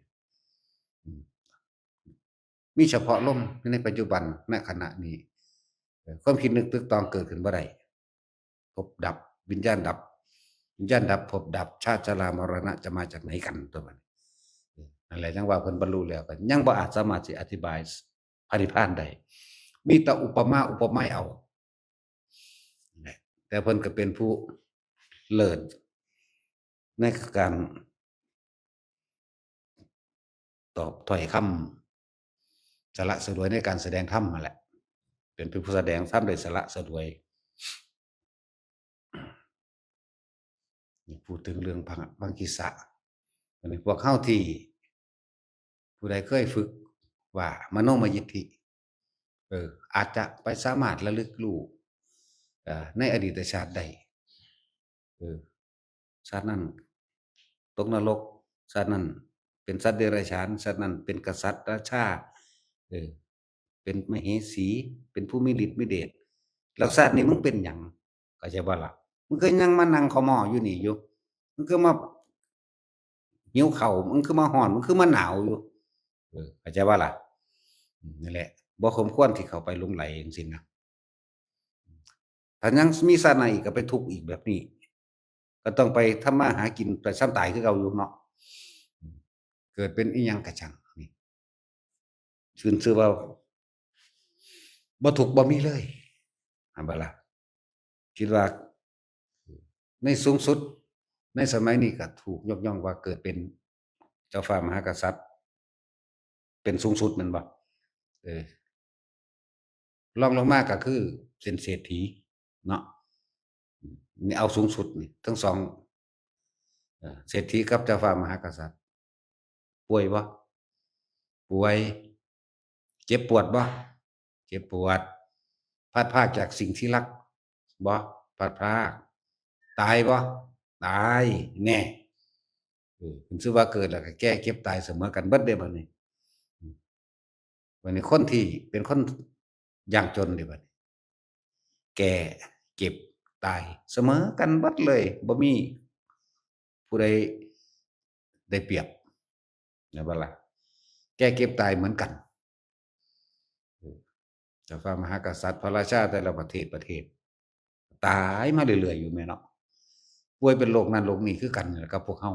อืม มีเฉพาะลมในปัจจุบัน ณ ขณะนี้ เอ่อ ความคิดนึกตึกตองเกิดขึ้นบ่ได้ ภพดับ วิญญาณดับ วิญญาณดับ ภพดับ ชาติชรามรณะจะมาจากไหนกัน ตัวมัน เอ่อ นั่นแหละ จั่งว่าเพิ่นบรรลุแล้วก็ยังบ่อาจสามารถสิอธิบายพระนิพพานได้ มีแต่อุปมาอุปไมยเอา นะ แต่เพิ่นก็เป็นผู้เลิศในการตอบถ้อยคำสละสลวยในการแสดงธรรมนั่นแหละ เป็นผู้แสดงธรรมได้สละสลวย นี่พูดถึงเรื่องพัง พังคิสะ อันนี้พวกเฮาที่ ผู้ใดเคยฝึกว่ามโนมยิทธิ เออ อาจจะไปสามารถระลึกรู้ เอ่อ ในอดีตชาติได้ เออ ชาตินั้นตกนรก ชาตินั้นเป็นสัตว์เดรัจฉาน ชาตินั้นเป็นกษัตริย์ราชา เออ เป็นมเหสี เป็นผู้มีฤทธิ์มีเดช แล้วชาตินี้มึงเป็นหยัง เข้าใจบ่ล่ะ มึงคือยังมานั่งขมออยู่นี่อยู่ มึงคือมาหิวข้าว มึงคือมาฮ้อน มึงคือมาหนาวอยู่ เออ เข้าใจบ่ล่ะ อืม นั่นแหละ บ่สมควรที่เข้าไปหลงใหลจั่งซี้นะ ถ้ายังมีชาติหน้าอีกก็ไปทุกข์อีกแบบนี้ ก็ต้องไปทำมาหากินไปซ้ำตายคือเก่าอยู่เนาะ เกิดเป็นอิหยังกะช่างนี่ ขึ้นชื่อว่า บ่ทุกข์บ่มีเลย หันบ่ล่ะ คิดว่าในสูงสุดในสมัยนี้ก็ถูกยกย่องว่าเกิดเป็นเจ้าฟ้ามหากษัตริย์ เป็นสูงสุดแม่นบ่ เออ รองลงมาก็คือเป็นเศรษฐีเนาะ นี่เอาสูงสุดนี่ทั้งสอง เอ่อ เศรษฐีกับเจ้าฟ้ามหากษัตริย์ ป่วยบ่ ป่วย เจ็บปวดบ่ เจ็บปวด พลัดพรากจากสิ่งที่รักบ่ พลัดพราก ตายบ่ ตาย แน่ เออ เพิ่นชื่อว่าเกิดแล้วก็แก่เจ็บตายเสมอกันเบิดเด้บัดนี้ อืม บัดนี้คนที่เป็นคนยากจนเด้บัดนี้ แก่ เจ็บ ตาย เสมอกันเบิดเลย บ่มีผู้ใดได้เปรียบ แม่นบ่ล่ะ แก่ เจ็บ ตายเหมือนกัน เออ เจ้าฟ้ามหากษัตริย์ พระราชาแต่ละประเทศ ประเทศ ตายมาเรื่อยๆอยู่แม่นเนาะ ป่วยเป็นโรคนั้นโรคนี้คือกันนั่นแหละกับพวกเฮา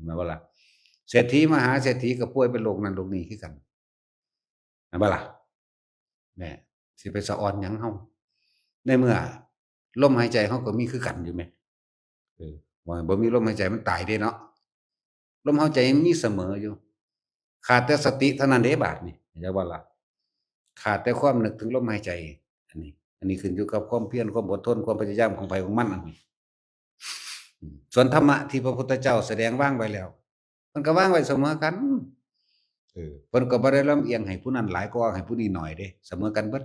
แม่นบ่ล่ะ เศรษฐีมหาเศรษฐีก็ป่วยเป็นโรคนั้นโรคนี้คือกัน แม่นบ่ล่ะ แหม สิไปสะออนหยังเฮา ในเมื่อลมหายใจเฮาก็มีคือกันอยู่แหม เออ ว่าบ่มีลมหายใจมันตายเด้เนาะ ลมหายใจยังมีเสมออยู่ ขาดแต่สติเท่านั้นเด้บาดนี้ เข้าใจบ่ล่ะ ขาดแต่ความนึกถึงลมหายใจ อันนี้ อันนี้ขึ้นอยู่กับความเพียร ความอดทน ความพยายามของไผของมันอันนี้ อืม ส่วนธรรมะที่พระพุทธเจ้าแสดงวางไว้แล้ว เพิ่นก็วางไว้เสมอกัน เออ เพิ่นก็บ่ได้ลำเอียงให้ผู้นั้นหลายกว่า ให้ผู้นี้น้อยเด้ เสมอกันเบิด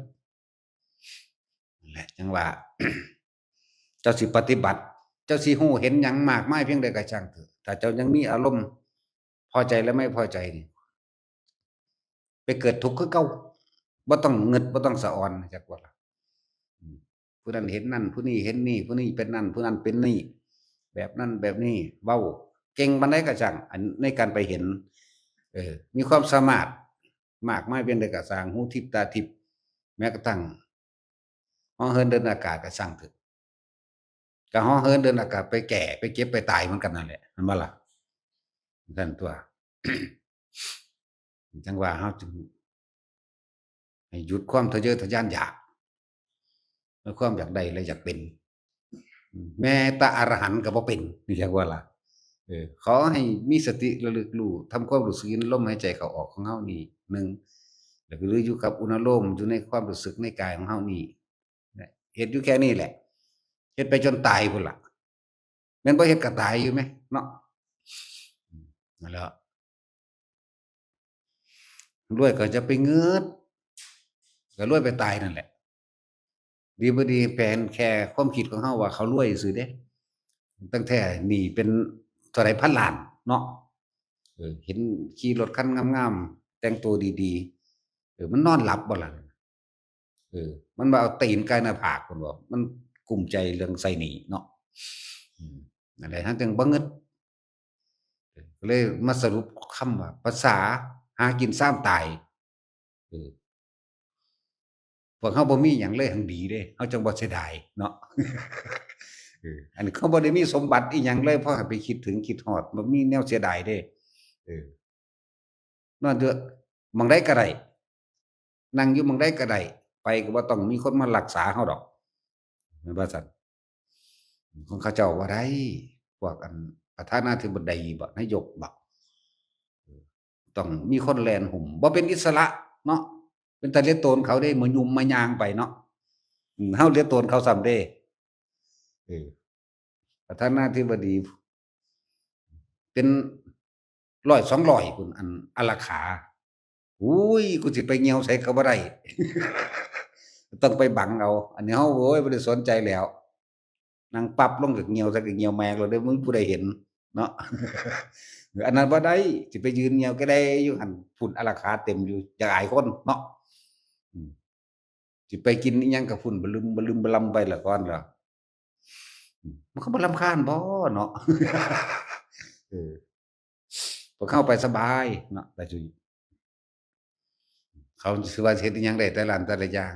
นั่นแหละ จังว่า เจ้าสิปฏิบัติ เจ้าสิฮู้เห็นหยังมากมายเพียงใดก็ช่างเถอะ ถ้าเจ้ายังมีอารมณ์พอใจและไม่พอใจนี่ ไปเกิดทุกข์คือเก่า บ่ต้องงึด บ่ต้องสะออน จักว่าล่ะ อืม ผู้นั้นเห็นนั่น ผู้นี้เห็นนี่ ผู้นี้เป็นนั่น ผู้นั้นเป็นนี่ แบบนั้นแบบนี้ เว้าเก่งปานใดก็ช่าง อันในการไปเห็น เออ มีความสามารถมากมายเพียงใดก็ช่าง หูทิพย์ตาทิพย์ แม้กระทั่ง ฮอเหินเดินอากาศก็ช่างเถอะ ก็ฮอเหินเดินอากาศไปแก่ ไปเจ็บ ไปตายเหมือนกันนั่นแหละ แม่นบ่ล่ะ ซั่นตั๊ว จังว่าเฮาจึงให้หยุดความทะเยอทะยานอยาก และความอยากได้และอยากเป็น แม้แต่อรหันต์ก็บ่เป็น นี่จักว่าล่ะ เออ ขอให้มีสติระลึกรู้ ทำความรู้สึกอยู่ในลมหายใจเข้าออกของเฮานี่ หนึ่ง แล้วก็หรืออยู่กับอุณาโลม อยู่ในความรู้สึกในกายของเฮานี่ นะ เฮ็ดอยู่แค่นี้แหละ เฮ็ดไปจนตายพุ้นล่ะ แม่นบ่เฮ็ดก็ตายอยู่แหมเนาะ อืม นั่นแหละ รวยก็จะไปงึด ก็รวยไปตายนั่นแหละ ดีบ่ดีแผนแค่ความคิดของเฮาว่าเขารวยซื่อเด้ ตั้งแต่หนี้เป็นเท่าใดพันล้านเนาะ เออ เห็นขี่รถคันงามๆ แต่งตัวดีๆ เออ มันนอนหลับบ่ล่ะ เออ มันว่าเอาตีนไก่หน้าผาก เพิ่นว่า มันกุ้มใจเรื่องใส่หนี้เนาะ อืม นั่นแหละ เฮาจึงบ่งึด เออ ก็เลยมาสรุปคำว่า ภาษาหากินซ้ำตาย เออ พวกเฮาบ่มีหยังเลย หังดีเด้ เฮาจังบ่เสียดายเนาะ เออ อันนี้เขาบ่ได้มีสมบัติอีหยังเลย พอให้ไปคิดถึงคิดฮอด บ่มีแนวเสียดายเด้ เออ นอนอยู่หม่องใดก็ได้ นั่งอยู่หม่องใดก็ได้ ไปก็บ่ต้องมีคนมารักษาเฮาดอก แม่นว่าซั่น ของเขาเจ้าว่าได้ พวกอันประธานาธิบดีบ่ นายกบ่ ต้องมีคนแล่นหุ้ม บ่เป็นอิสระเนาะ เป็นตาเหลือโตนเขาเด้ มายุ่มมาย่างไปเนาะ อืม เฮาเหลือโตนเขาซ้ำเด้ เออ ประธานาธิบดี เป็นร้อยสองร้อยพุ้น อันอารักขา อุ้ย กูสิไปเหี่ยวใส่ก็บ่ได้ ต้องไปบังเอา อันนี้เฮา โอ้ย บ่ได้สนใจแล้ว นั่งปั๊บลงก็เหี่ยวใส่ก็เหี่ยวแมกแล้วเด้อ มึงผู้ใดเห็นเนาะ อันนั้นบ่ได้ สิไปยืนเหี่ยวก็ได้อยู่หั่น พุ้นอารักขาเต็มอยู่ อยากอายคนเนาะ อืม สิไปกินอิหยังก็พุ้น บะลึมบะลึมบะลำไปละก่อนล่ะ อืม มันก็บ่รำคาญบ่เนาะ เออ พวกเขาไปสบายเนาะ ตาจุย เขาสิว่าเฮ็ดอิหยังได้แต่ละอันแต่ละอย่าง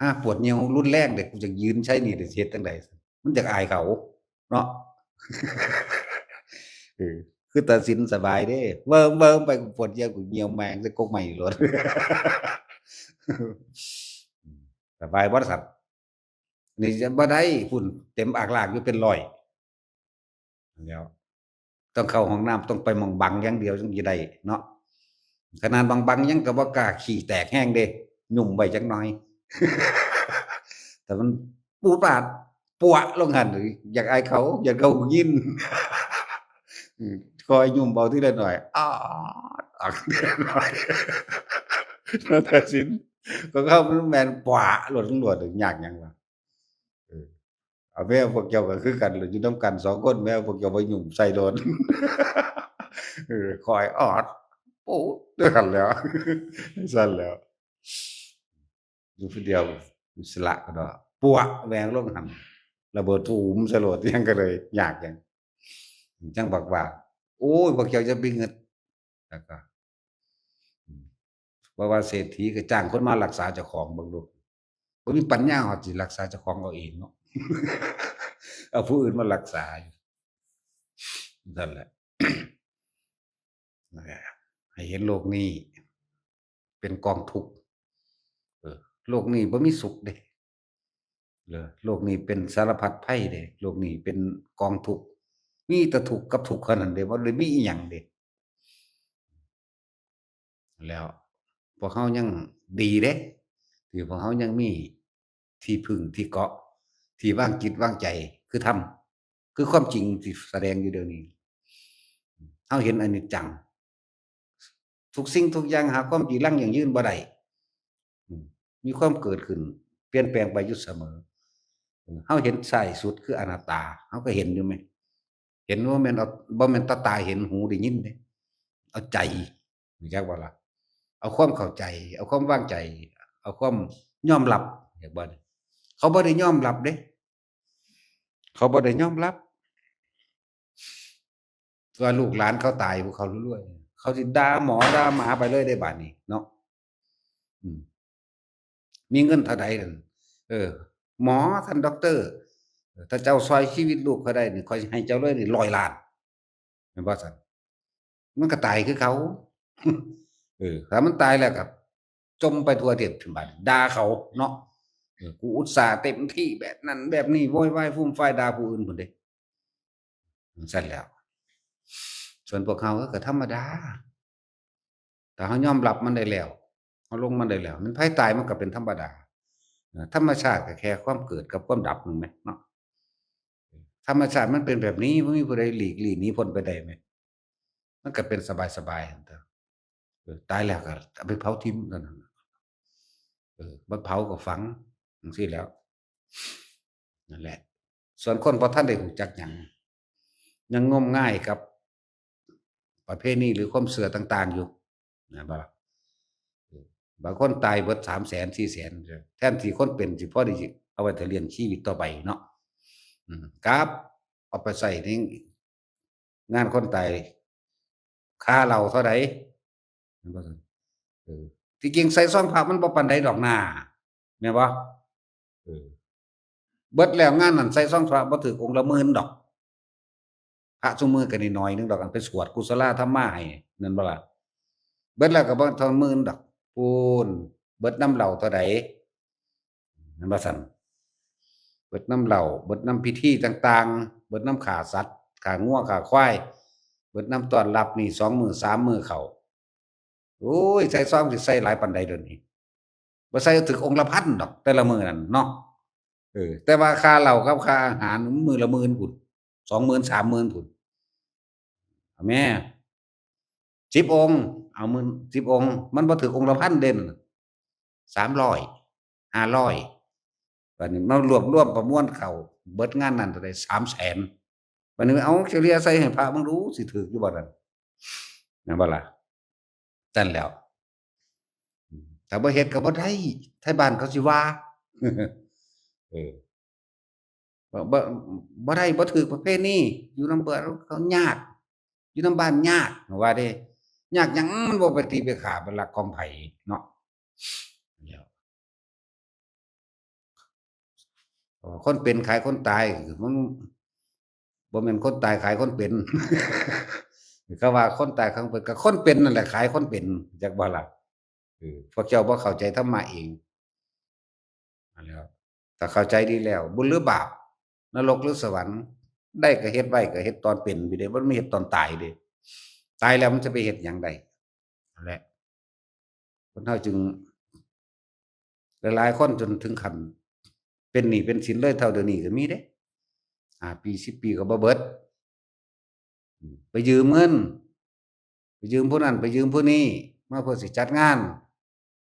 อ่า ปวดเหี่ยวรุนแรงเด้ กูจะยืนใช้นี่เด้ สิเฮ็ดจั่งใด มันอยากอายเขาเนาะ เออ คือตัดสินสบายเด้ เบิ่ง เบิ่งไป กูปวดเหี่ยว กูเหี่ยวแมงใส่กกไม้โลด สบายบริษัท นี่จะบ่ได้ พุ่นเต็มอากลากอยู่เป็นร้อย แล้ว ต้องเข้าห้องน้ำต้องไปหม่องบังอย่างเดียวจึงจะได้เนาะ ขนาดหม่องบังยังก็บ่กล้าขี้แตกแฮงเด้ หยุ่มไว้จักหน่อย แต่มันปูดปาดปวะลงหั่น อยากอายเขา อยากเขายิน อืม คอยหยุ่มเอาทีละหน่อย อ้า ออกทีละหน่อย นาฏศิลป์ ก็เข้ามันแม่นปวะโลด ตำรวจ ยากหยังวะ เออ เอาแมวพวกเจ้าก็คือกันล่ะ อยู่นำกันสองคน แมวพวกเจ้าไปหยุ่มใส่โลด เออ คอยออด โป๊ะ ด้วยกันแล้ว สั่นแล้ว อยู่ผู้เดียว อิสระก็ดอก ปวะแหวงลงหั่น ระเบิดตูมใส่โลด ยังก็เลย ยากหยัง จั่งบอกว่า โอ้ย พวกเจ้าจะไปเงิด แล้วก็ อืม เพราะว่าเศรษฐีก็จ้างคนมารักษาเจ้าของ เบิ่งดู บ่มีปัญญาฮอดสิรักษาเจ้าของเอาเองเนาะ เอาผู้อื่นมารักษาอยู่ นั่นแหละ ให้เห็นโลกนี้เป็นกองทุกข์ เออ โลกนี้บ่มีสุขเด้ เออ โลกนี้เป็นสารพัดภัยเด้ โลกนี้เป็นกองทุกข์ มีแต่ทุกข์กับทุกข์เท่านั้นเด้ บ่ได้มีอิหยังเด้ แล้วพวกเฮายังดีเด้ ที่พวกเฮายังมีที่พึ่งที่เกาะ ที่วางจิตวางใจ คือธรรม คือความจริงที่แสดงอยู่เดี๋ยวนี้ เฮาเห็นอนิจจัง ทุกสิ่งทุกอย่างหาความจีรังยั่งยืนบ่ได้ อืม มีความเกิดขึ้น เปลี่ยนแปลงไปอยู่เสมอ เฮาเห็นซ้ายสุดคืออนัตตา เฮาก็เห็นอยู่ไหม เห็นว่าแม่นเอา บ่แม่นตาตาเห็นหูได้ยินเด้ เอาใจ รู้จักบ่ล่ะ เอาความเข้าใจ เอาความวางใจ เอาความยอมรับ เห็นบ่ เขาบ่ได้ยอมรับเด้ เขาบ่ได้ยอมรับ ว่าลูกหลานเขาตาย พวกเขารวยๆ เขาสิด่าหมอด่าหมาไปเลยได้บาดนี้เนาะ อืม มีเงินเท่าใดนั่น เออ หมอ ท่านด็อกเตอร์ ถ้าเจ้าซอยชีวิตลูกเขาได้นี่ ข้อยสิให้เจ้าเลยนี่ ร้อยล้าน แม่นบ่ซั่น มันก็ตายคือเขา เออ ถ้ามันตายแล้วก็จมไปทั่วประเทศ บาดด่าเขาเนาะ เออ กูอุตส่าห์เต็มที่แบบนั้นแบบนี้ โวยวายฟูมฟายด่าผู้อื่นพุ้นเด้ จั่งซั่นแล้ว ส่วนพวกเฮาก็ธรรมดา ถ้าเฮายอมรับมันได้แล้ว เฮาลงมันได้แล้ว มันไผตายมันก็เป็นธรรมดา เอ่อ ธรรมชาติก็แค่ความเกิดกับความดับนั่นแหมเนาะ ธรรมชาติมันเป็นแบบนี้ บ่มีผู้ใดหลีกลี่หนีพ้นไปได้แหม มันก็เป็นสบายๆ หั่นเถาะ เออ ตายแล้วก็เอาไปเผาทิ้งเท่านั้น เออ บ่เผาก็ฝัง จั่งซี้แหล้ว นั่นแหละ ส่วนคนบ่ทันได้รู้จักหยัง ยังงมงายกับประเพณีหรือความเชื่อต่างๆ อยู่ นะบ่ล่ะ เออ บางคนตายเบิดสามแสน สี่แสน แทนที่คนเป็นสิพอได้เอาไว้ถ้าเลี้ยงชีวิตต่อไปเนาะ อืม กลับเอาไปใช้ในงานคนตาย ค่าเหล้าเท่าใด แม่นบ่ซั่น เออ ที่จริงใส่ซองพระมันบ่ปานใดดอกนา แม่นบ่ เออ เบิดแล้วงานนั้นใส่ซองพระบ่ถืกองค์ละหมื่นดอก พระซุมื้อก็น้อยๆ นึงดอก อันไปสวดกุศลาธรรมาให้ นั่นบ่ล่ะ เบิดแล้วก็บ่เท่าหมื่นดอก ปูน เบิดนำเหล้าเท่าใด แม่นบ่ซั่น เบิดนำเหล้า เบิดนำพิธีต่างๆ เบิดนำฆ่าสัตว์ ฆ่างัว ฆ่าควาย เบิดนำต้อนรับนี่ สองมื้อ สามมื้อเข้า โอ้ย ใส่ซองสิใส่หลายปานใดเดี๋ยวนี้ บ่ใส่ถืกองค์ละพันดอก แต่ละมื้อนั่นเนาะ เออ แต่ว่าค่าเหล้ากับค่าอาหารมื้อละหมื่นพุ้น สองหมื่น สามหมื่นพุ้น เอาแม่ สิบองค์ เอาหมื่น สิบองค์ มันบ่ถืกองค์ละพันเด้ สามร้อย ห้าร้อย บัดนี้มารวบรวมประมวลเข้า เบิดงานนั้นเท่าใด สามแสน บัดนี้เอาเฉลี่ยใส่ให้พระมึงดู สิถืกอยู่บ่นั่น แม่นบ่ล่ะ ซั่นแหล้ว ถ้าบ่เฮ็ดก็บ่ได้ ไทบ้านเขาสิว่า เออ บ่ บ่ บ่ได้ บ่ถืกประเพณี อยู่นำเบิดเขายาก อยู่นำบ้านยาก ว่าเด้ ยากหยัง มันบ่ไปตีไปฆ่าไปลักของไผเนาะ แล้ว เอ่อ คนเป็นขายคนตาย มันบ่แม่นคนตายขายคนเป็น เขาว่าคนตายขายคนเป็น ก็คนเป็นนั่นแหละขายคนเป็น จักบ่ล่ะ เออ พวกเจ้าบ่เข้าใจธรรมะเอง นั่นแหละ ถ้าเข้าใจดีแล้ว บุญหรือบาป นรกหรือสวรรค์ ได้ก็เฮ็ด ไว้ก็เฮ็ดตอนเป็นพี้เด้ มันมีเฮ็ดตอนตายเด้ ตายแล้วมันจะไปเฮ็ดหยังได้ นั่นแหละ คนเฮาจึง หลายๆคนจนถึงขั้นเป็นหนี้เป็นสินเลยเท่าเดี๋ยวนี้ก็มีเด้ ห้าปี สิบปีก็บ่เบิด อืม ไปยืมเงิน ไปยืมผู้นั้น ไปยืมผู้นี้ มาเพื่อสิจัดงาน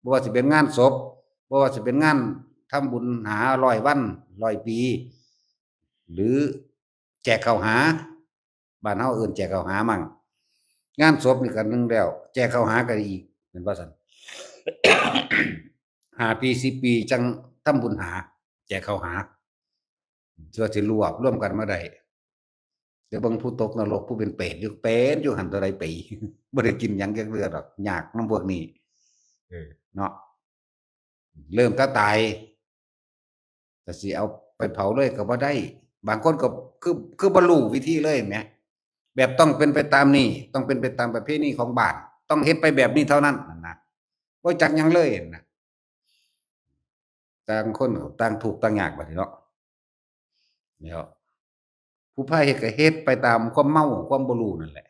บ่ว่าสิเป็นงานศพ บ่ว่าสิเป็นงานทำบุญหาร้อยวัน ร้อยปี หรือแจกข้าวหา บ้านเฮาเอิ้นแจกข้าวหามั่ง งานศพนี่ก็หนึ่งแล้ว แจกข้าวหาก็อีก แม่นบ่ซั่น ห้าปี สิบปี จั่งทำบุญหา แจกข้าวหา เพื่อสิรวบรวมกันมาได้ เดี๋ยวเบิ่งผู้ตกนรก ผู้เป็นเปรตอยู่ เปรตอยู่หั่นเท่าใดปี บ่ได้กินหยังจักเทื่อดอก ยากนำพวกนี้ เออ เนาะ เริ่มแต่ตาย แต่สิเอาไปเผาเลยก็บ่ได้ บางคนก็คือ คือบ่รู้วิธีเลยแหม แบบต้องเป็นไปตามนี้ ต้องเป็นไปตามประเพณีของบ้าน ต้องเฮ็ดไปแบบนี้เท่านั้นนั่นนะ บ่จักหยังเลยนะ ต่างคนก็ต่างทุกข์ต่างยากบัดนี้เนาะ แล้ว ผู้พาเฮ็ดก็เฮ็ดไปตามความเมา ความบ่รู้นั่นแหละ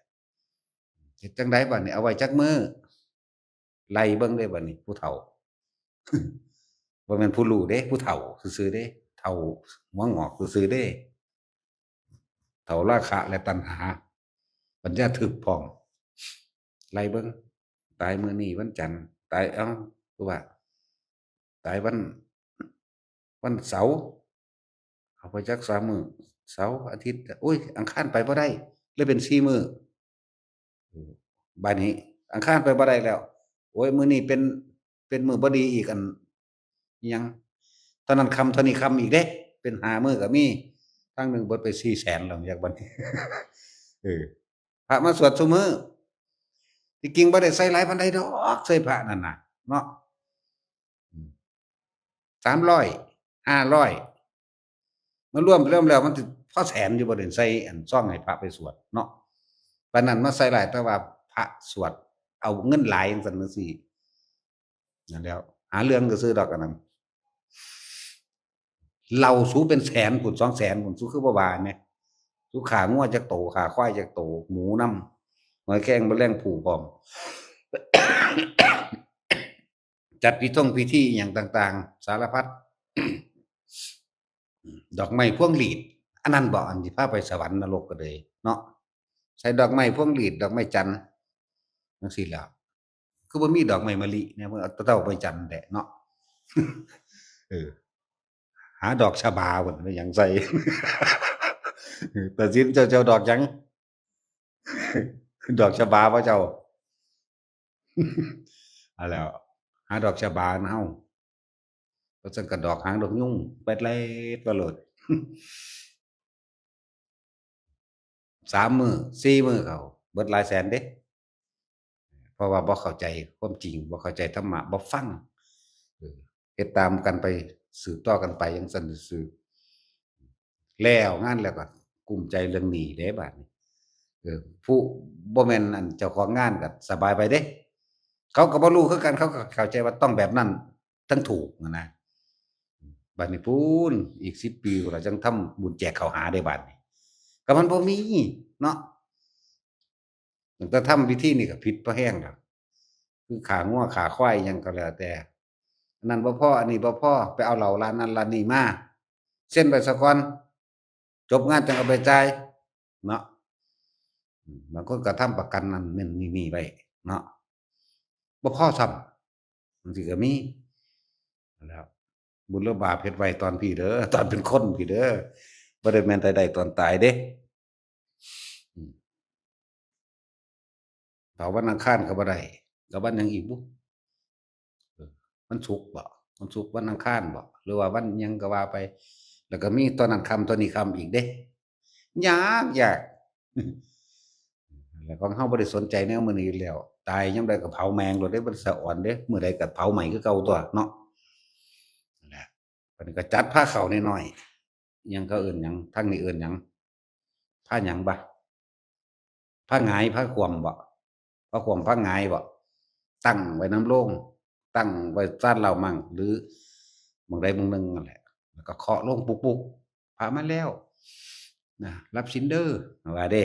เฮ็ดจั่งใดบัดนี้ เอาไว้จักมื้อ ไล่เบิ่งเด้บัดนี้ ผู้เฒ่า บ่แม่นผู้รู้เด้ ผู้เฒ่าซื่อๆเด้ เฒ่าหัวงอกซื่อๆเด้ เฒ่าราคะและตัณหา ปัญญาทึบพร้อม ไล่เบิ่ง ตายมื้อนี้วันจันทร์ ตาย เอ้า คือว่า ตายวัน วันเสาร์ เอาไปจักสามมื้อ เสาร์ อาทิตย์ โอ้ย อังคารไปบ่ได้ เลยเป็นสี่มื้อ เออ บัดนี้ อังคารไปบ่ได้แล้ว โอ้ย มื้อนี้เป็น เป็นมื้อบ่ดีอีก อัน อิหยัง เท่านั้นค่ำ เท่านี้ค่ำอีกเด้ เป็นห้ามื้อก็มี ครั้งหนึ่งเบิดไปสี่แสนแล้ว อยากบัดนี้ เออ พระมาสวดซุมื้อ ที่จริงบ่ได้ใส่หลายปานใดดอก ใส่พระนั่นน่ะ เนาะ อืม สามร้อย ห้าร้อย มารวม รวมแล้วมันสิพอแสนอยู่บ่ เดี๋ยวใส่อันซองให้พระไปสวดเนาะ ปานนั้นมาใส่หลาย แต่ว่าพระสวดเอาเงินหลายจั่งซั่นจั่งซี้ นั่นแหล้ว หาเรื่องซื่อๆดอกอันนั้น เหล้าสูเป็นแสนพุ้น สองแสนพุ้น สูคือบ่ว่าแหม สูฆ่างัวจักโต ฆ่าควายจักโต หมูนำ หอยแครงบ่แล่งผู้พร้อม จัดพิธงพิธีอิหยังต่างๆ สารพัด ดอกไม้พวงหรีด อันนั้นบ่ อันที่พาไปสวรรค์นรกก็เลยเนาะ ใส่ดอกไม้พวงหรีด ดอกไม้จันทร์จั่งซี้ล่ะ คือบ่มีดอกไม้มะลิเนี่ย เพิ่นเอาแต่ดอกไม้จันทร์แหละเนาะ เออ หาดอกชบาพุ้น ไปหยังใส่ ตัดสินเจ้า เจ้าดอกหยัง ดอกชบาบ่เจ้า เอาแล้ว หาดอกชบาเฮา บ่ซั่นก็ดอกหางดอกยุง แปดแลดว่าโลด สามมื้อ สี่มื้อเขา เบิดหลายแสนเด้ เพราะว่าบ่เข้าใจความจริง บ่เข้าใจธรรมะ บ่ฟัง เออ เฮ็ดตามกันไป สืบต่อกันไปจั่งซั่นซื่อๆ แล้วงานแล้วก็กุ้มใจเรื่องหนี้เด้บัดนี้ เออ ผู้บ่แม่นอันเจ้าของงานก็สบายไปเด้ เขาก็บ่รู้คือกัน เขาก็เข้าใจว่าต้องแบบนั้น ทั้งถูกนะ บัดนี้พู้นอีกสิบปีพุ้นล่ะจั่งทำบุญแจกข้าวหาได้บัดนี้ ก็มันบ่มีเนาะ ตั้งแต่ทำพิธีนี่ก็ผิดพอแฮงแล้ว คือฆ่างัวฆ่าควายอิหยังก็แล้วแต่ อันนั้นบ่พอ อันนี้บ่พอ ไปเอาเหล้าร้านนั้นร้านนี้มา เซ็นไว้ซะก่อน จบงานจั่งเอาไปจ่าย เนาะ อืม บางคนก็ทำประกันนั่นนั่นนี่นี่ไว้เนาะ บ่พอซ้ำ บางทีก็มี แล้ว บุญหรือบาปเฮ็ดไว้ตอนพี้เด้อ ตอนเป็นคนพี้เด้อ บ่ได้แม่นแต่ได้ตอนตายเด้ อืม เผาวันอังคารก็บ่ได้ ก็วันหยังอีกบุ เออ วันศุกร์บ่ วันศุกร์ วันอังคารบ่ หรือว่าวันหยังก็ว่าไป แล้วก็มีตอนนั้นค่ำ ตอนนี้ค่ำอีกเด้ ยาก ยาก แล้วของเฮาบ่ได้สนใจแนวมื้อนี้แล้ว ตายยามใดก็เผาแม่งโลดเด้ บ่ได้สะออนเด้ มื้อใดก็เผาใหม่คือเก่าตั๊วเนาะ นั่นแหละ เพิ่นก็จัดพาเข้าน้อยๆ อิหยังเขาเอิ้นหยัง ทางนี้เอิ้นหยัง พาหยังบ่ พาหงาย พาคว่ำบ่ พาคว่ำ พาหงายบ่ ตั้งไว้นำโลง ตั้งไว้ซานเหล้ามั่ง หรือหม่องใดหม่องหนึ่งนั่นแหละ แล้วก็เคาะลงปุกๆ พระมาแล้วนะ รับศีลเด้อ ว่าเด้